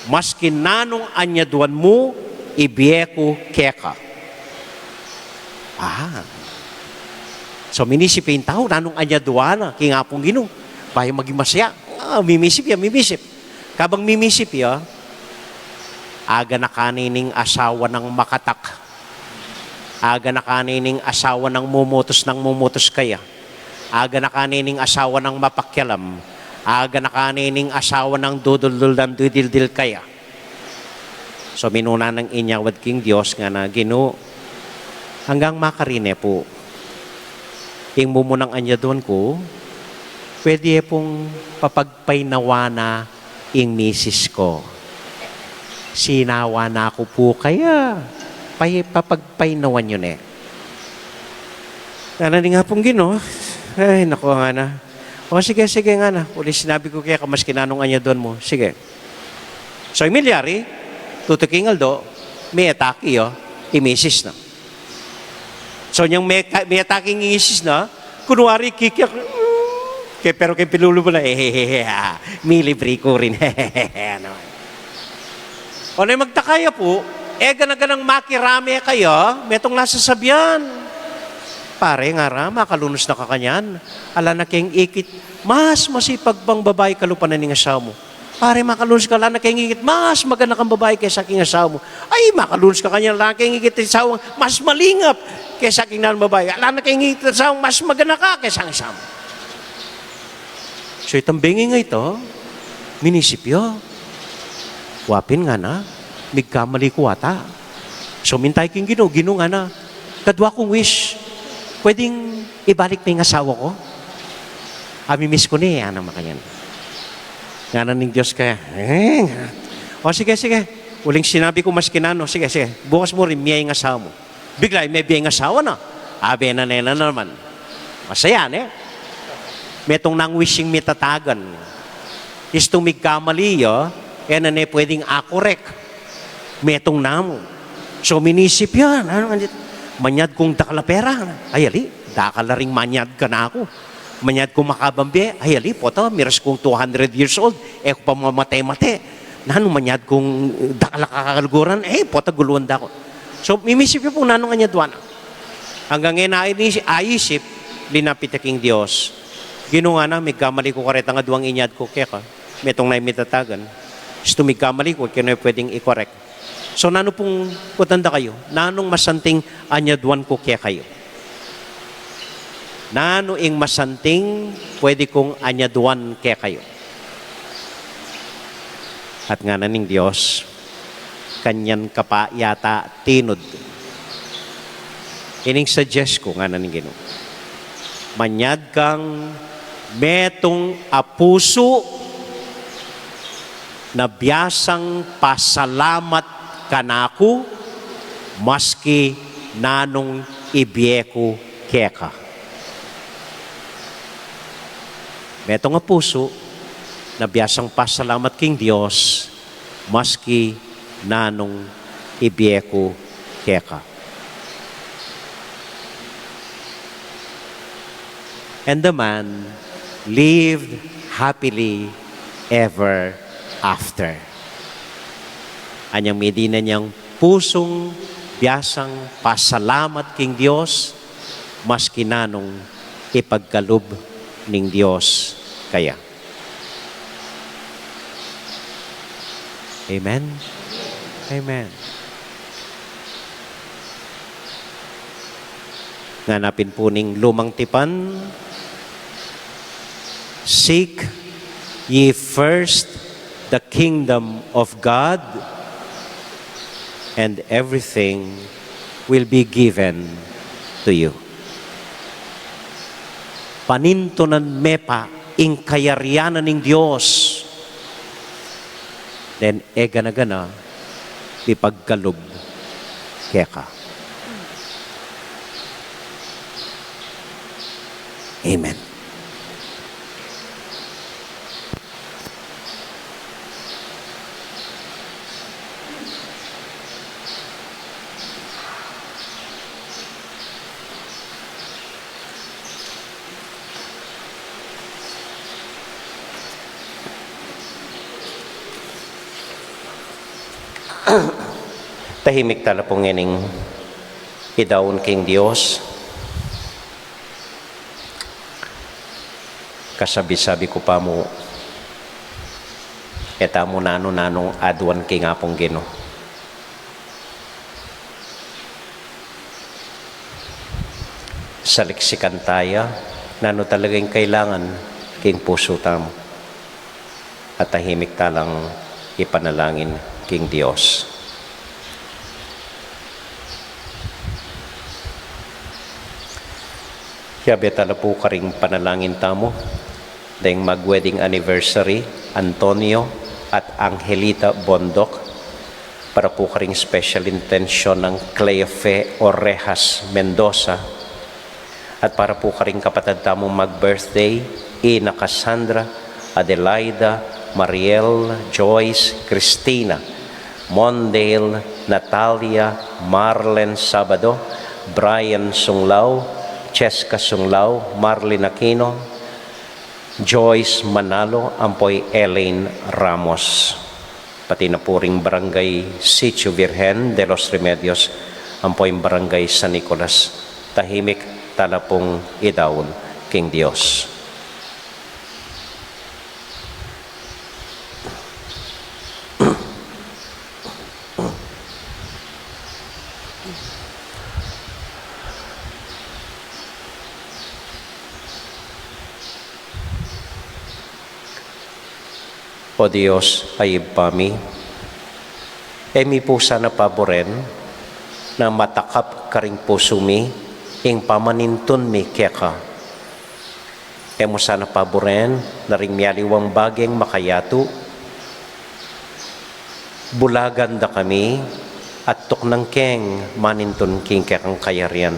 maski nanung anyaduan mu, ibie ku keka. Ah. So, minisip ya ing tau, nanung anyaduan na king Apung Ginu, bayu maging masaya. Ah, mimisip ya, mimisip. Kabang mimisip ya, aganaka ne ning asawa nang makatak. Aganaka ne ning asawa nang mumutus nang mumutus kaya. Aganaka ne ning asawa nang mapakialam. Aganaka ne ning asawa nang duduldul nang dudildil kaya. So, minuna nang inyawad king Dios ngana, Ginu, anggang makarine pu ing mumunang anyaduan ku, pwede ye pung papagpainawa na ing misis ku. Sinawa na ku pu kaya, pay-, papagpainawan yu ne. Ngana ning Apung Ginu, ay, naku, ngana. O, sige, sige, ngana. Uling sinabi ku keka, maski nanung anyaduan mu. Sige. So, ing milyari, tutuking aldo, me-attack ya i misis na. So, inyang me-, me-attack ing misis na, kunwari, kikiak, ke, pero keng pilulu mu na, hehehe, ah, milibri ku rin, hehehe, ano. O, ne magtaka ya pu, e gana-ganang makirame kaya, metung na sasabian. Pare, ngara, makalunus na ka kanyan. Ala na keng ikit mas masipag pang babai kalupa na ning asawa mu. Pare, makalunus ka, ala na keng ikit mas maganakang babai kesa king asawa mu. Ay, makalunus ka kanyan, ala na keng ikit asawang mas malingap kesa king nanung babai. Ala na keng ikit asawang mas maganaka kesa king asawa mu. So, itang bengi nga ita, minisip ya. Wa pin ngana, migkamali ku ata. So, minta ya king Ginu, Ginu ngana, kadwa kung wish, pwedeng ibalik ne ing asawa ku? Ami-miss ku ne, ana makanyan. Ngana ning Dios kaya, eh, o sige, sige. Uling sinabi ku maski nanu, sige, sige. Bukas mu rin, mie ing asawa mu. Bigla, mebie ing asawa na. Abe na, ne na naman. Masaya, ne? Metung nang wishing mitatagan. Istung migkamali ya, e na ne pwedeng akorek. Metung na mu. So, minisip ya, ano, manyad kung dakal a pera. Ay, ali, dakal la ring manyad kanaku. Manyad kung makabang bie, ay, ali, pota, miras kung two hundred years old, e ku pa mamate-mate. Nanu, manyad kung dakal a kakaluguran, e, pota, guluan da ku. So, mimisip ya pu nanung anyaduan na. Anggang e na ini-, aisip, linapit ya king Dios. Ginu, ngana, migkamali ku karetang aduang inyad ku keka. Metung na mitatagan. Istung migkamali ku, kanu e pwedeng ikorek? So, nanu pung, kutnan da kayu, nanung masanting anyaduan ku kekayu? Nanu ing masanting pwede kung anyaduan kekayu? At ngana ning Dios, kanyan ka pa yata tinud. Ining suggest ku, ngana ning Ginu, manyad kang metung a pusu na biasang pasalamat kanaku, maski nanung ibie ku keka. Metung a pusu na biasang pasalamat king Dios, maski nanung ibie ku keka. And the man lived happily ever after. Anyang midinan yang pusung biasang pasalamat king Dios, maski nanung ipagkalub ning Dios kaya. Amen. Amen. Ngana pin pu ning Lumang Tipan, "Seek ye first the kingdom of God, and everything will be given to you." Panintunan me pa ing kayarian ning Dios, then e gana-gana mipagkalub keka. Amen. Tahimik tala pung ngening idaun king Dios. Kasabi-sabi ku pa mu, e tamu nanu-nanung aduan king Apung Ginu. Saliksikan taya, nanu talaga ing kailangan king pusu tamu. At tahimik talang ipanalangin king Dios. Yabe tala pu karing panalangin tamu deng mag-wedding anniversary, Antonio at Angelita Bondoc, para pu karing special intention nang Cleofe Orejas Mendoza, at para pu karing kapatad tamung mag-birthday, Ina Cassandra, Adelaida, Mariel, Joyce, Christina, Mondale, Natalia, Marlen Sabado, Brian Sunglao, Cheska Sunglao, Marlin Aquino, Joyce Manalo, ampo i Elaine Ramos. Pati na pu ring Barangay Sitio Virgen de los Remedios, ampo ing Barangay San Nicolas. Tahimik tala pung idaun king Dios. O Dios a Ibpa mi, e mi pu sana paburen na matakap karing pusu mi ing pamanintun mi keka. E mu sana paburen na ring mialiwang bageng makayatu, bulagan da kami at tuknang keng manintun king kekang kayarian.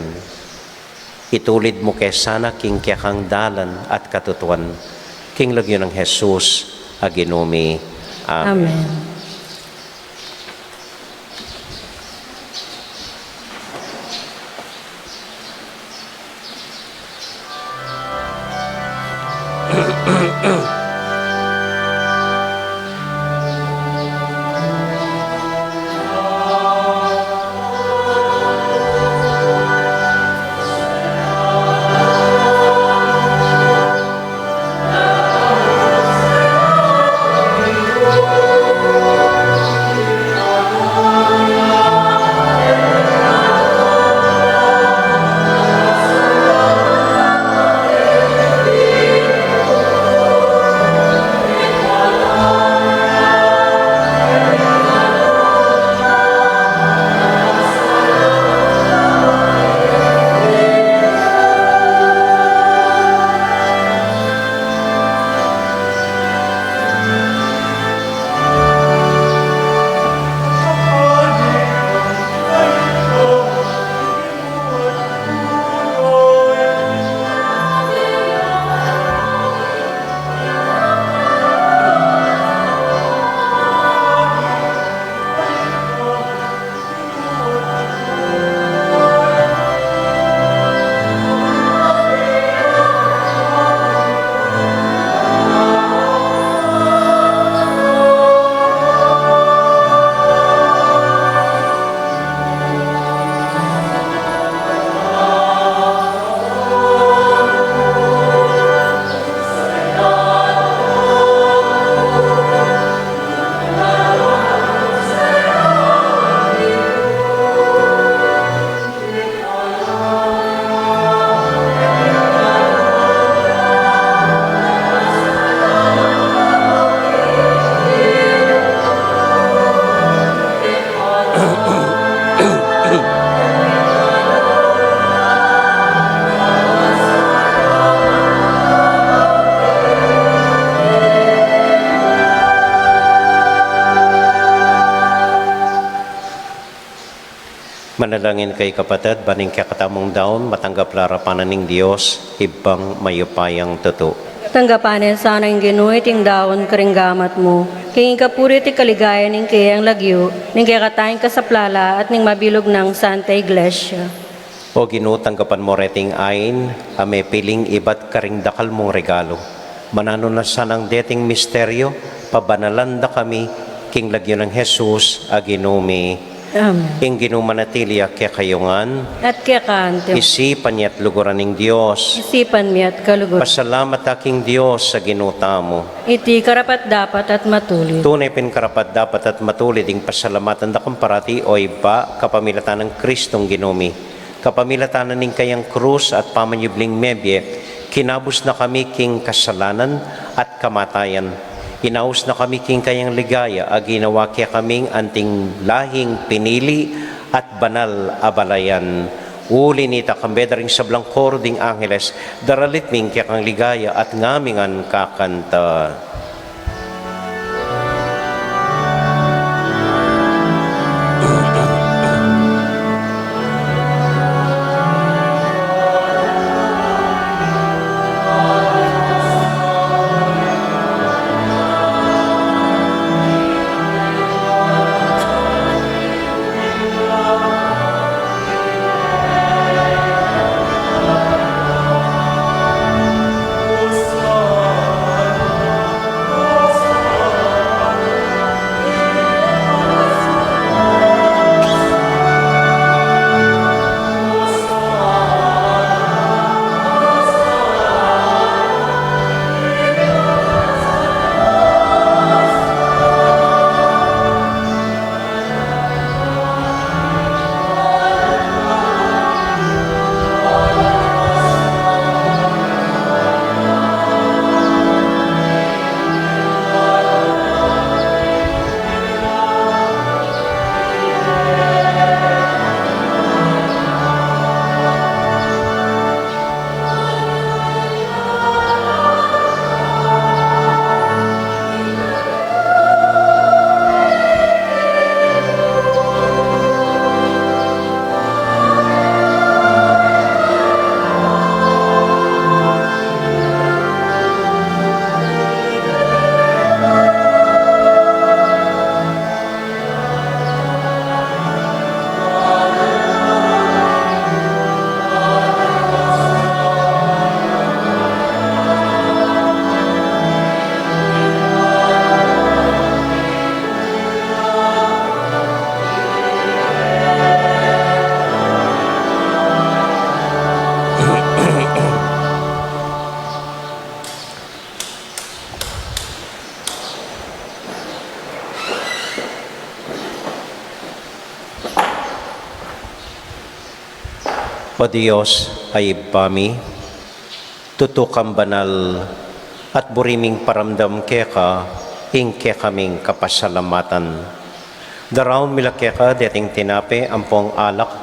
Itulid mu ke sana king kekang dalan at katutuan, king lagyu nang Jesus a Ginu mi. Amen. Amen. Manalangin kayu, kapatad, ban ing kekatamung daun matanggap la arapan ning Dios, Ibpang mayupayang tutu. Tanggapan na sana ning Ginu iting daun karing gamat mu, king ikapuri at ikaligaya ning keyang lagyu, ning kekatang kasaplalan at ning mabilug nang Santa Iglesia. O Ginu, tanggapan mu reting ain a mepiling ibat karing dakal mung regalu. Mananu na sanang deting misteryu, pabanalan da kami king lagyu nang Jesus a Ginu mi. Amen. Ing Ginu manatili ya kekayu ngan. At keka anti mu. Isipan ya at luguran ing Dios. Isipan mi at kaluguran. Pasalamat ta king Dios a Ginu tamu. Iti karapat-dapat at matulid. Tune pin karapat-dapat at matulid ing pasalamatan da kang parati, o Ibpa, kapamilatan nang Kristong Ginu mi. Kapamilatan na ning kayang krus at pamanyubling mebie, kinabus na kami king kasalanan at kamatayan. Inaus na kami king kayang ligaya a ginawa kekaming anting lahing pinili at banal a balayan. Uli nita, kambe da ring sablang koro ding angeles, daralit mi ing kekang ligaya at ngamingan kakanta. O Dios a Ibpa mi, tutu kang banal, at buri ming paramdam keka ing kekaming kapasalamatan. Daraun mi la keka deting tinape ampong alak,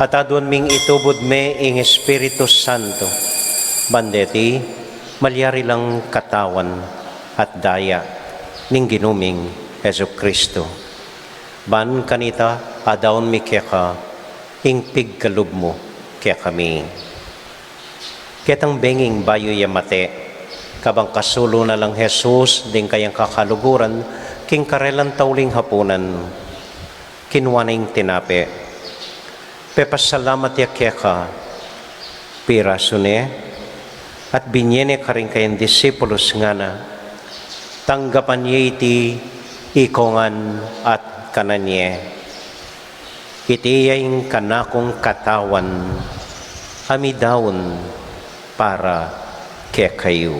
at aduan ming itubud me ing Espiritu Santo, ban deti malyari lang katawan at daya ning Ginu ming Jesucristo. Ban kanita, adaun mi keka ing pigkalub mu kekami. Ketang benging bayu ya mate, kabang kasulu na lang Jesus ding kayang kakaluguran king karelang tauling hapunan, kinua ne ing tinape, pepasalamat ya keka, pirasu ne, at binye ne karing kayang disipulus, ngana, tanggapan ye iti ikongan at kanan ye. Iti ya ing kanakung katawan a midaun para kekayu.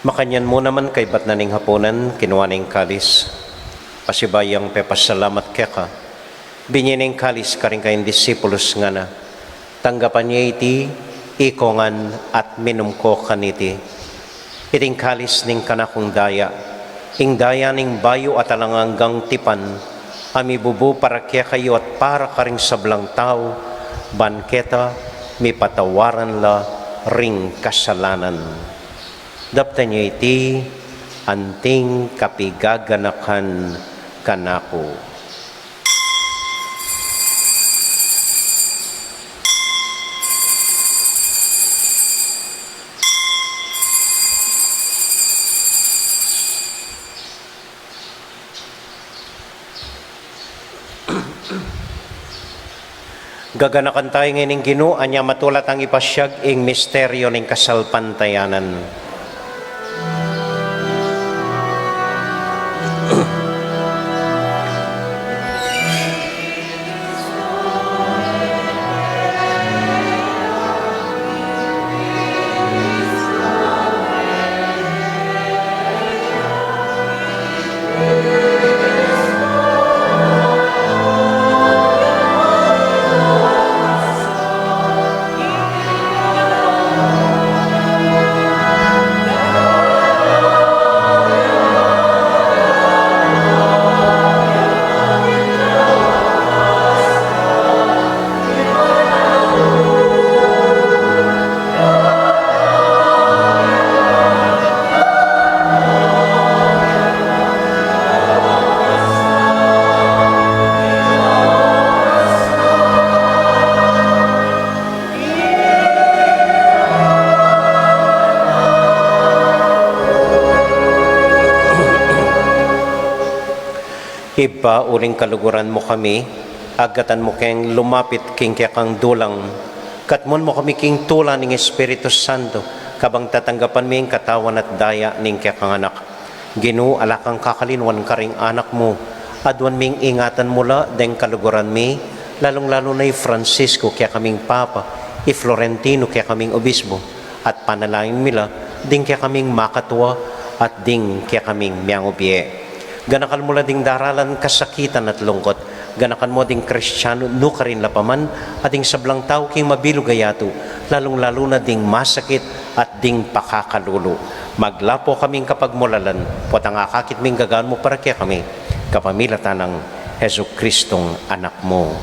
Makanyan mu naman kaybat na ning hapunan, kinua ne ing kalis, pasibayu yang pepasalamat keka, binye ne ing kalis karing kayang disipulus, ngana, tanggapan ye iti Ikongan at minum ko kaniti, iting kalis ning kanakung daya, ing daya ning bayu at alang anggang tipan, a mibubu para kekayu at para karing sablang tau, ban keta mipatawaran la ring kasalanan. Daptan yu iti anting kapigaganakan kanaku. Gaganakan tayu ngeni ning Ginu, anya matula tang ipasiag ing misteryu ning kasalpantayanan. Ibpa, uling kaluguran mu kami, agatan mu keng lumapit king kekang dulang, katmuan mu kami king tula ning Espiritu Santo, kabang tatanggapan mi ing katawan at daya ning kekang Anak. Ginu, ala kang kakalinuan karing anak mu, aduan ming ingatan mu la deng kaluguran mi, lalung-lalu na i Francisco kekaming Papa, i Florentino kekaming Obispo, at panalangin mi la ding kekaming makatua at ding kekaming miangubie. Ganakan mu la ding daralan kasakitan at lungkot, ganakan mu ding Kristiano nukarin la pa man, at ding sablang tau king mabilug a yatu, lalung-lalu na ding masakit at ding pakakalulu. Maglapo kaming kapagmulalan, potang akakit ming gagawan mu para kekami, kapamilatan nang Jesucristong Anak mu.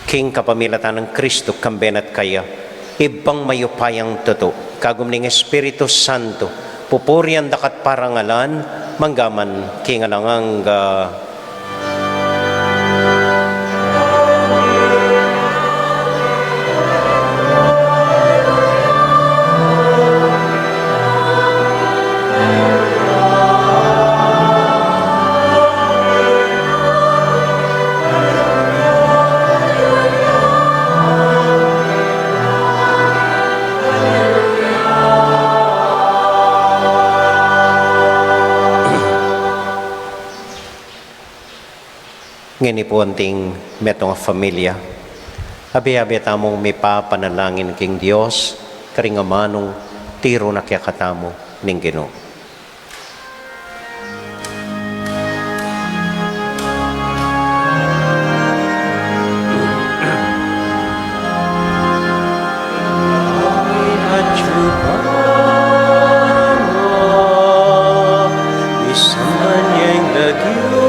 King kapamilatan nang Kristo, kambe na at kaya, Ibpang mayupayang tutu, kagum ning Espiritu Santo, pupurian da ka at parangalan, mangga man king alang angga. Ngeni pu anting metung a familia, abe-abe tamung mipapanalangin king Dios, karing amanung tiru na kekatamu ning Ginu. Misamban ya ing lagyu mu.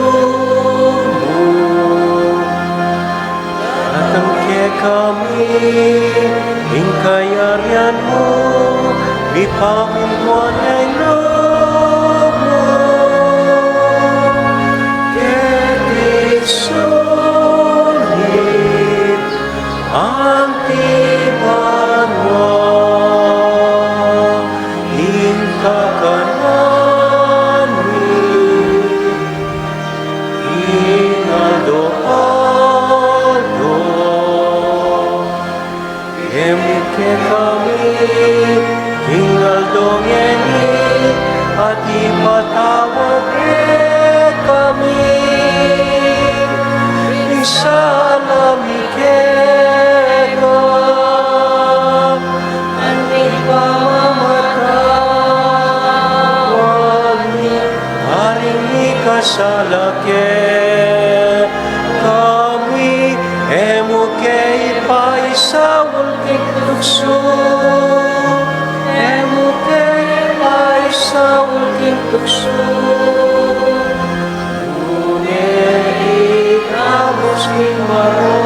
Datang kekami ing kayarian mu, mipamintuan ing lub mu. Keti sulip anti banua ing kakanan mi king aldo-aldo. Ibie mu kekami king aldo Tuksu, e mu ke paisaul king tuksu, nune ikabus king marok.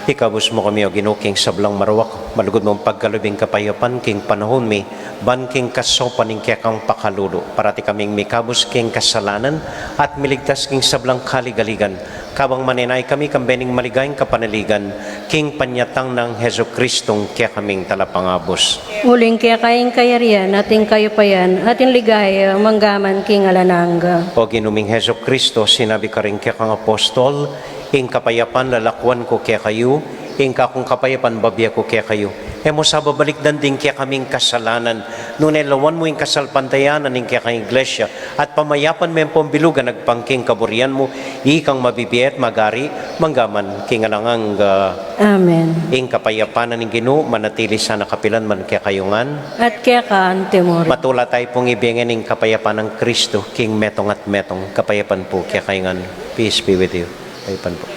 Ikabus mu kami, O Ginu, king sablang marok, malugud mung pagkalub ing kapayapan king panaun mi, ban king kasaupan ning kekang pakalulu, parati kaming mikabus king kasalanan at miligtas king sablang kaligaligan, kabang manenaya kami kambe ning maligayang kapanaligan king panyatang nang Jesucristong kekaming Talapangabus. Uling keka ing kayarian at ing kayupayan at ing ligaya manggaman king alang angga. O Ginu ming Jesucristo, sinabi karing kekang apostol, ing kapayapan lalakuan ku kekayu, ing kakung kapayapan babie ku kekayu. E mu sa babalikdan ding kekaming kasalanan, nune lawan mu ing kasalpantayanan ning kekang Iglesia, at pamayapan me ampong bilugan agpang king kaburian mu, ikang mabibie at magari manggaman king alang angga. Amen. Ing kapayapan na ning Ginu manatili sana kapilan man kekayu ngan. At keka anti murin. Matula tayu pung ibie ngan ing kapayapan nang Kristo king metung at metung. Kapayapan pu kekayu ngan. Peace be with you. Kapayapan pu.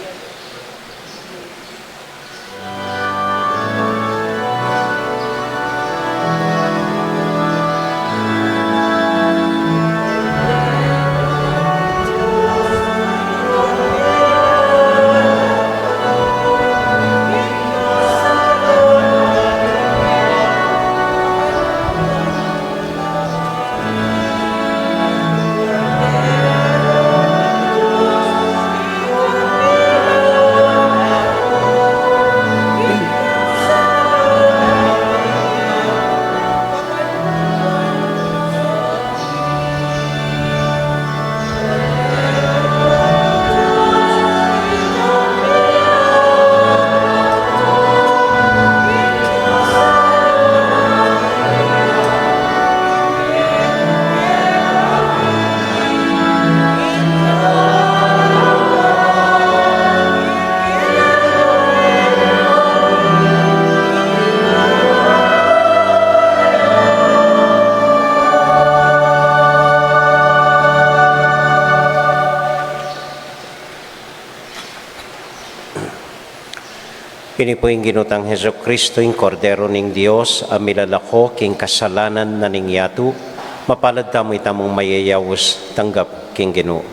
Ini pu ing Ginu tang Jesucristo, ing Kordero ning Dios, a milalako king kasalanan na ning yatu. Mapalad tamu itamung mayayaus tanggap king Ginu.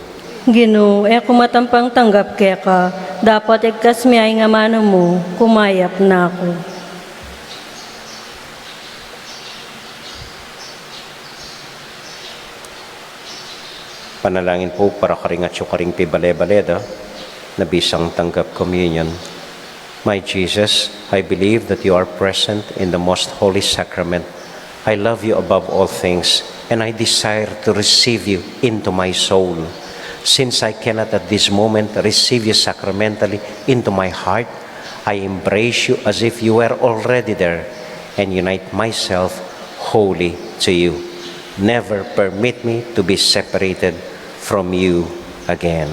Ginu, e ku matampang tanggap keka, dapot igkas mu ya ing amanu mu, kumayap na ku. Panalangin pu para karing atyu karing pibale-bale da na bisang tanggap communion. My Jesus, I believe that you are present in the most holy sacrament. I love you above all things, and I desire to receive you into my soul. Since I cannot at this moment receive you sacramentally into my heart, I embrace you as if you were already there and unite myself wholly to you. Never permit me to be separated from you again.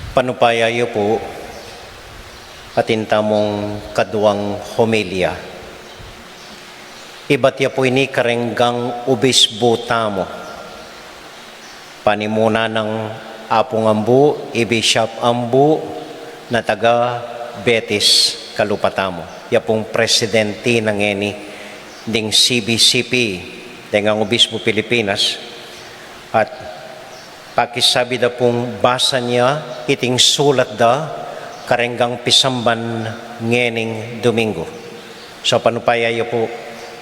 Panupaya yu pu atin tamung kaduang homilya. Ibat ya pu ini karenggang obisbu tamu. Panimunan nang Apung Ambu, i Bishop Ambu, na taga Betis, kalupa tamu. Ya pung presidente na ngeni ding C B C P, deng Obisbu Pilipinas, at pakisabi da pung basan ya iting sulat da karenggang pisamban ngening Domingo. So, panupaya yu pu,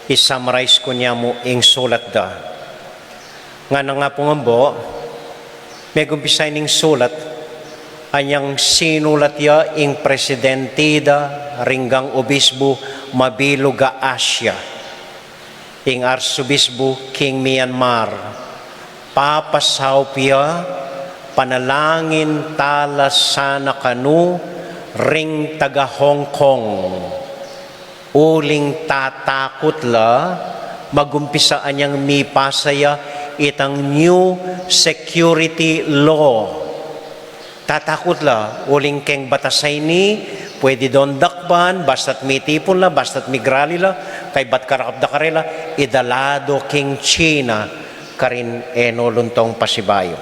i-summarize ku ne mu ing sulat da. Ngana nang Apung Ambu, megumpisa ining sulat, anyang sinulat ya ing presidente da ring gang obisbu mabilug a Asia, ing Arsobisbu king Myanmar. Papasaup ya, panalangin tala sana kanu ring taga Hong Kong. Uling tatakut la, magumpisa anyang mipasa ya itang new security law. Tatakut la, uling keng batas a ini, pwede dong dakpan, basta't mitipun la, basta't migrali la, kaybat karakap da karela, idala do king China, karin e no luntong pasibayu.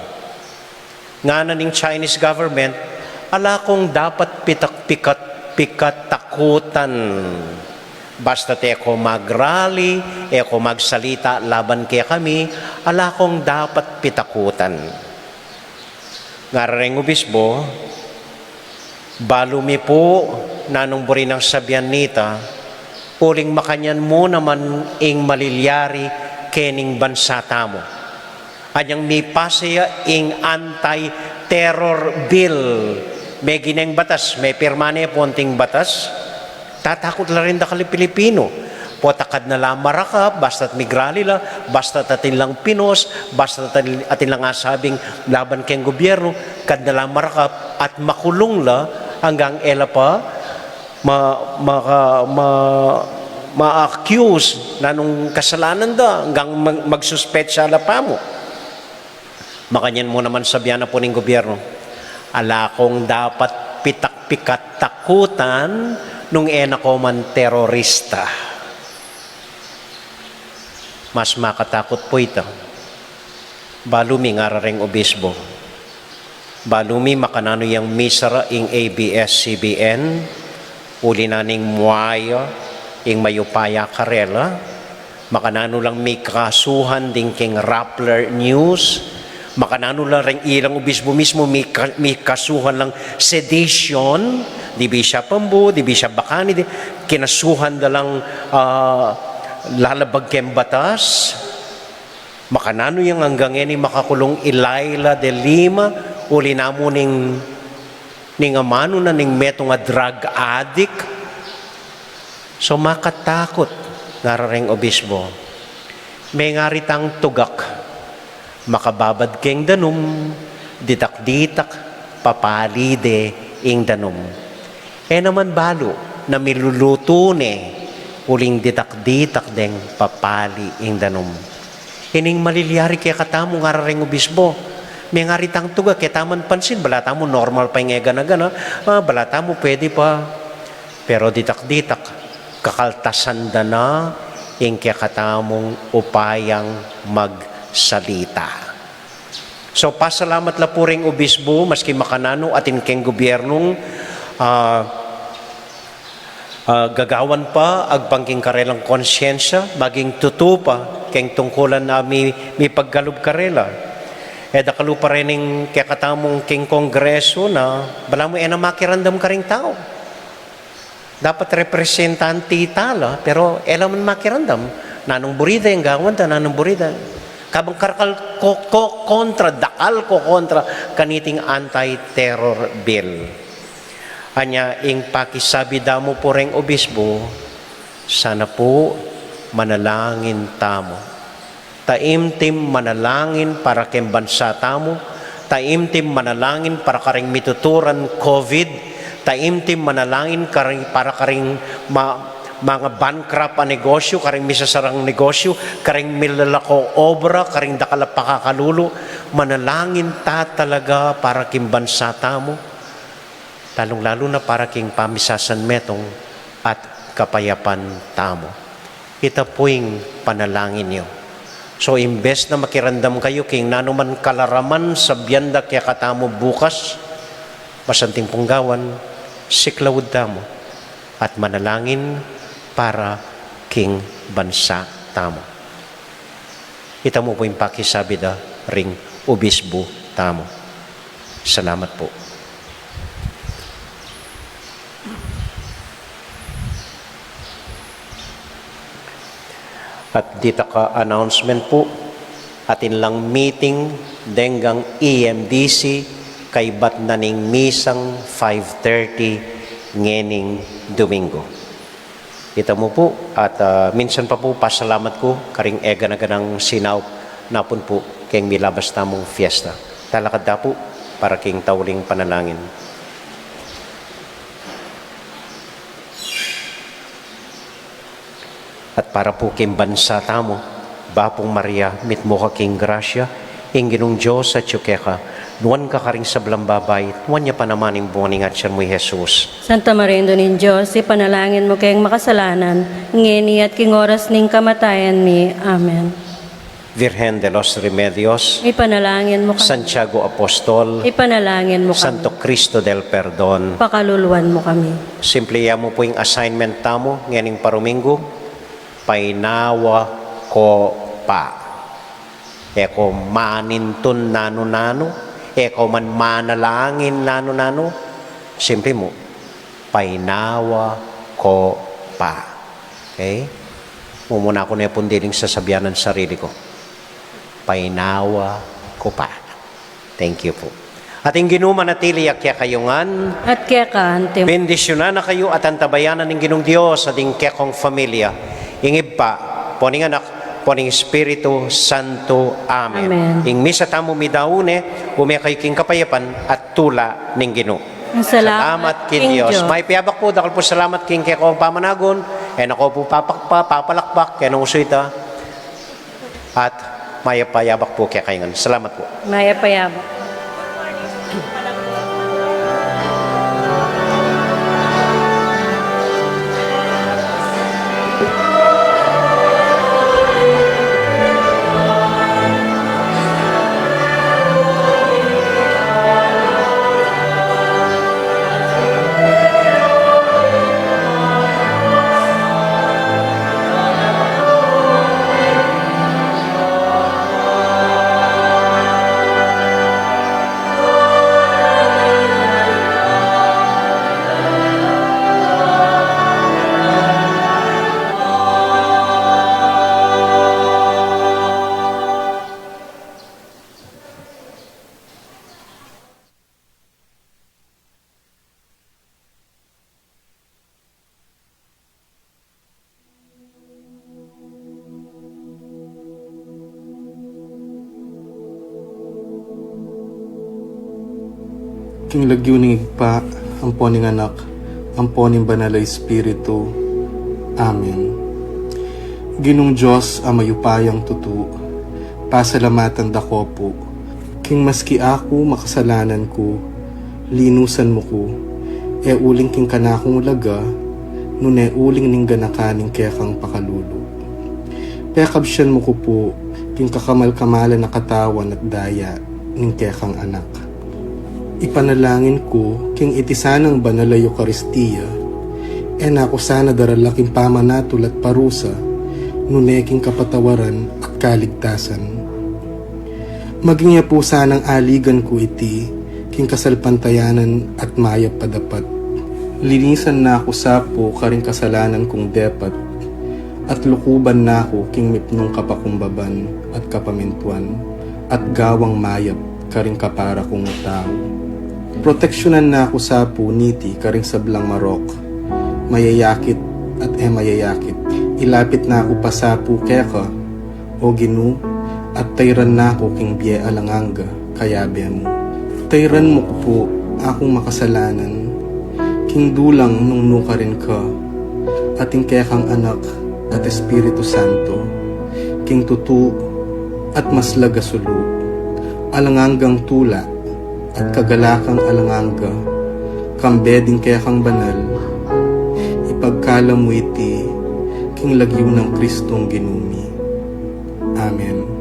Ngana ning Chinese government, ala kong dapat pitak-, pikat-, pikatakutan. Basta't e ko magrali, e ko magsalita laban kekami, ala kong dapat pitakutan. Ngara reng obisbu, balu mi pu nanung buri nang sabian nita, uling makanyan mu naman ing malilyari kening bansa tamu. Anyang mipasa ya ing anti-terror bill, meging batas, mepirma ne pu anting batas, tatakut la rin dakal a Pilipinu. Pota kadna la marakap, basta't migrali la, basta't atin lang pinos, basta't atin, atin lang asabing laban keng gobyernu, kadna la marakap at makulung la anggang e la pa ma-, maka-, ma-, ma-accuse nanung kasalanan da, anggang mag-, magsuspetsa la pamu. Makanyan mu naman sabian na pu ning gobyernu, ala kong dapat pitak-, pikatakutan nung e na ko man terorista. Mas makatakut pu ita. Balu mi, ngara reng obisbu. Balu mi makananu yang misara ing A B S C B N, uli na ning muaya ing mayupaya karela, makananu lang mikasuhan ding king Rappler News, makananu lang reng ilang obisbu mismu mika-, mikasuhan lang sedition, di Bishop Ambu, di Bishop Bacani, di, kinasuhan da lang, ah, lalabag keng batas. Makananu yang anggang ngeni makakulung i Leila de Lima, uli na mu ning, ning amanu na ning metung a drug addict. So makatakut, ngara reng obisbu. Mengari tang tugak, makababad keng danum, ditak-ditak, papali de ing danum. E naman balu na milulutu ne, uling ditak-ditak deng papali ing danum. Ining malilyari kekatamu, ngara reng obisbu. Mengari tang tugak, e tamu pansin, bala tamu normal pa ing e gana-gana, ah, bala tamu pwede pa. Pero ditak-ditak, kakaltasan da na ing kekatamung upayang magsalita. So, pasalamat la pu ring obisbu, maski makananu atin keng gobyernung, ah, ah, gagawan pa agpang king karelang konsyensya, maging tutu pa keng tungkulan a mi-, mipagkalub karela. E da kalupa rening kekatamung king kongresu na, balamu e na makiramdam karing tau. Dapat representante tala, pero e la man makiramdam. Nanung buri da ing gawan da, nanung buri da. Tabang karakal ko, ko, kontra, dakal ko kontra kaniting anti-terror bill. Anya, ing pakisabi da mu pu reng obispo, sana pu manalangin tamu. Taimtim manalangin para keng bansa tamu, taimtim manalangin para karing mituturan COVID, taimtim manalangin karing, para karing ma-, mga bankrupt a negosyu, karing misasarang negosyu, karing milalako obra, karing dakal a pakakalulu. Manalangin ta talaga para king bansa tamu, lalung-lalu na para king pamisasanmetung at kapayapan tamu. Ita pu ing panalangin yu. So, imbes na makiramdam kayu king nanuman kalaraman sabian da kekatamu bukas, masanting pung gawan, siklaud tamu at manalangin para king bansa tamu. Ita mu pu ing pakisabi da ring obispo tamu. Salamat pu. At ditak a announcement pu, atin lang meeting deng E M D C kaybat na ning misang five thirty ngening Domingo. Ita mu pu, at, ah, minsan pa pu, pasalamat ku karing e gana-ganang sinaup na pun pu keng milabas tamung fiesta. Talakad ta pu para king tauling panalangin. At para pu king bansa tamu, Bapu Maria, mitmu ka king grasya, ing Ginung Dios atyu keka, nuan ka karing sablang babai, nuan ya pa naman ing bunga ning atyan mu, i Jesus. Santa Maria, Indu ning Dios, ipanalangin mu keng makasalanan, ngeni at king oras ning kamatayan mi. Amen. Virgen de los Remedios, ipanalangin mu kami. Santiago Apostol, ipanalangin mu kami. Santo Cristo del Perdon, pakaluluan mu kami. Simple ya mu pu ing assignment tamu ngening paruminggu, painawa ko pa. E ko manintun nanu-nanu, e ko man manalangin nanu-nanu, simple mu, painawa ko pa. Okay? Mumuna ku ne pung diling sasabianan sarili ku. Painawa ko pa. Thank you pu. At ing Ginu manatili ya kekayu ngan. At keka anti mu. Bendisyunan na kayu at antabayanan ning Ginung Dios at ing kekong familia. Ing Ibpa, ampo ning Anak, ampo ning Espiritu Santo. Amen. Amen. Ing misa tamu midaun ne, ume kayu king kapayapan at tula ning Ginu. Salamat king Dios. Mayap a abak pu, dakal pu salamat king kekong pamanagun, e na ko pu papakpa-, papalakpak, kaya nung usu ita. At mayap a abak pu kekayu ngan. Salamat pu. Mayap a abak. King lagyu ning Ibpa, ampo ning Anak, ampo ning Banal a Espiritu. Amen. Ginung Dios a mayupayang tutu, pasalamatan da ko pu, king maski aku makasalanan ku, linusan mu ku, e uling king kanakung ulaga, nune uling ning ganakan ning kekang pakalulu. Pekabsian mu ku pu, king kakamal-kamalan a katawan at daya ning kekang Anak. Ipanalangin ku, king iti sanang banal a Eukaristia, e na ku sana darala king pamanatul at parusa, nune king kapatawaran at kaligtasan. Maging ya pu sanang aligan ku iti, king kasalpantayanan at mayap a dapat. Linisan na ku sa pu karing kasalanan kung depat, at lukuban na ku king mipnung kapakumbaban at kapamintuan, at gawang mayap karing kapara kung tau. Proteksyunan na ku sa pu niti karing sablang marok, mayayakit at e mayayakit. Ilapit na ku pa sa pu keka, O Ginu, at tayran na ku king bie alang angga kayabe mu. Tayran mu ku pu akung makasalanan king dulang nung nukarin ka, at ing kekang Anak at Espiritu Santo, king tutu at maslag a sulu, alang anggang tula at kagalakang alang angga, kambe ding kekang banal, ipagkalub mu iti king lagyu nang Kristong Ginu mi. Amen.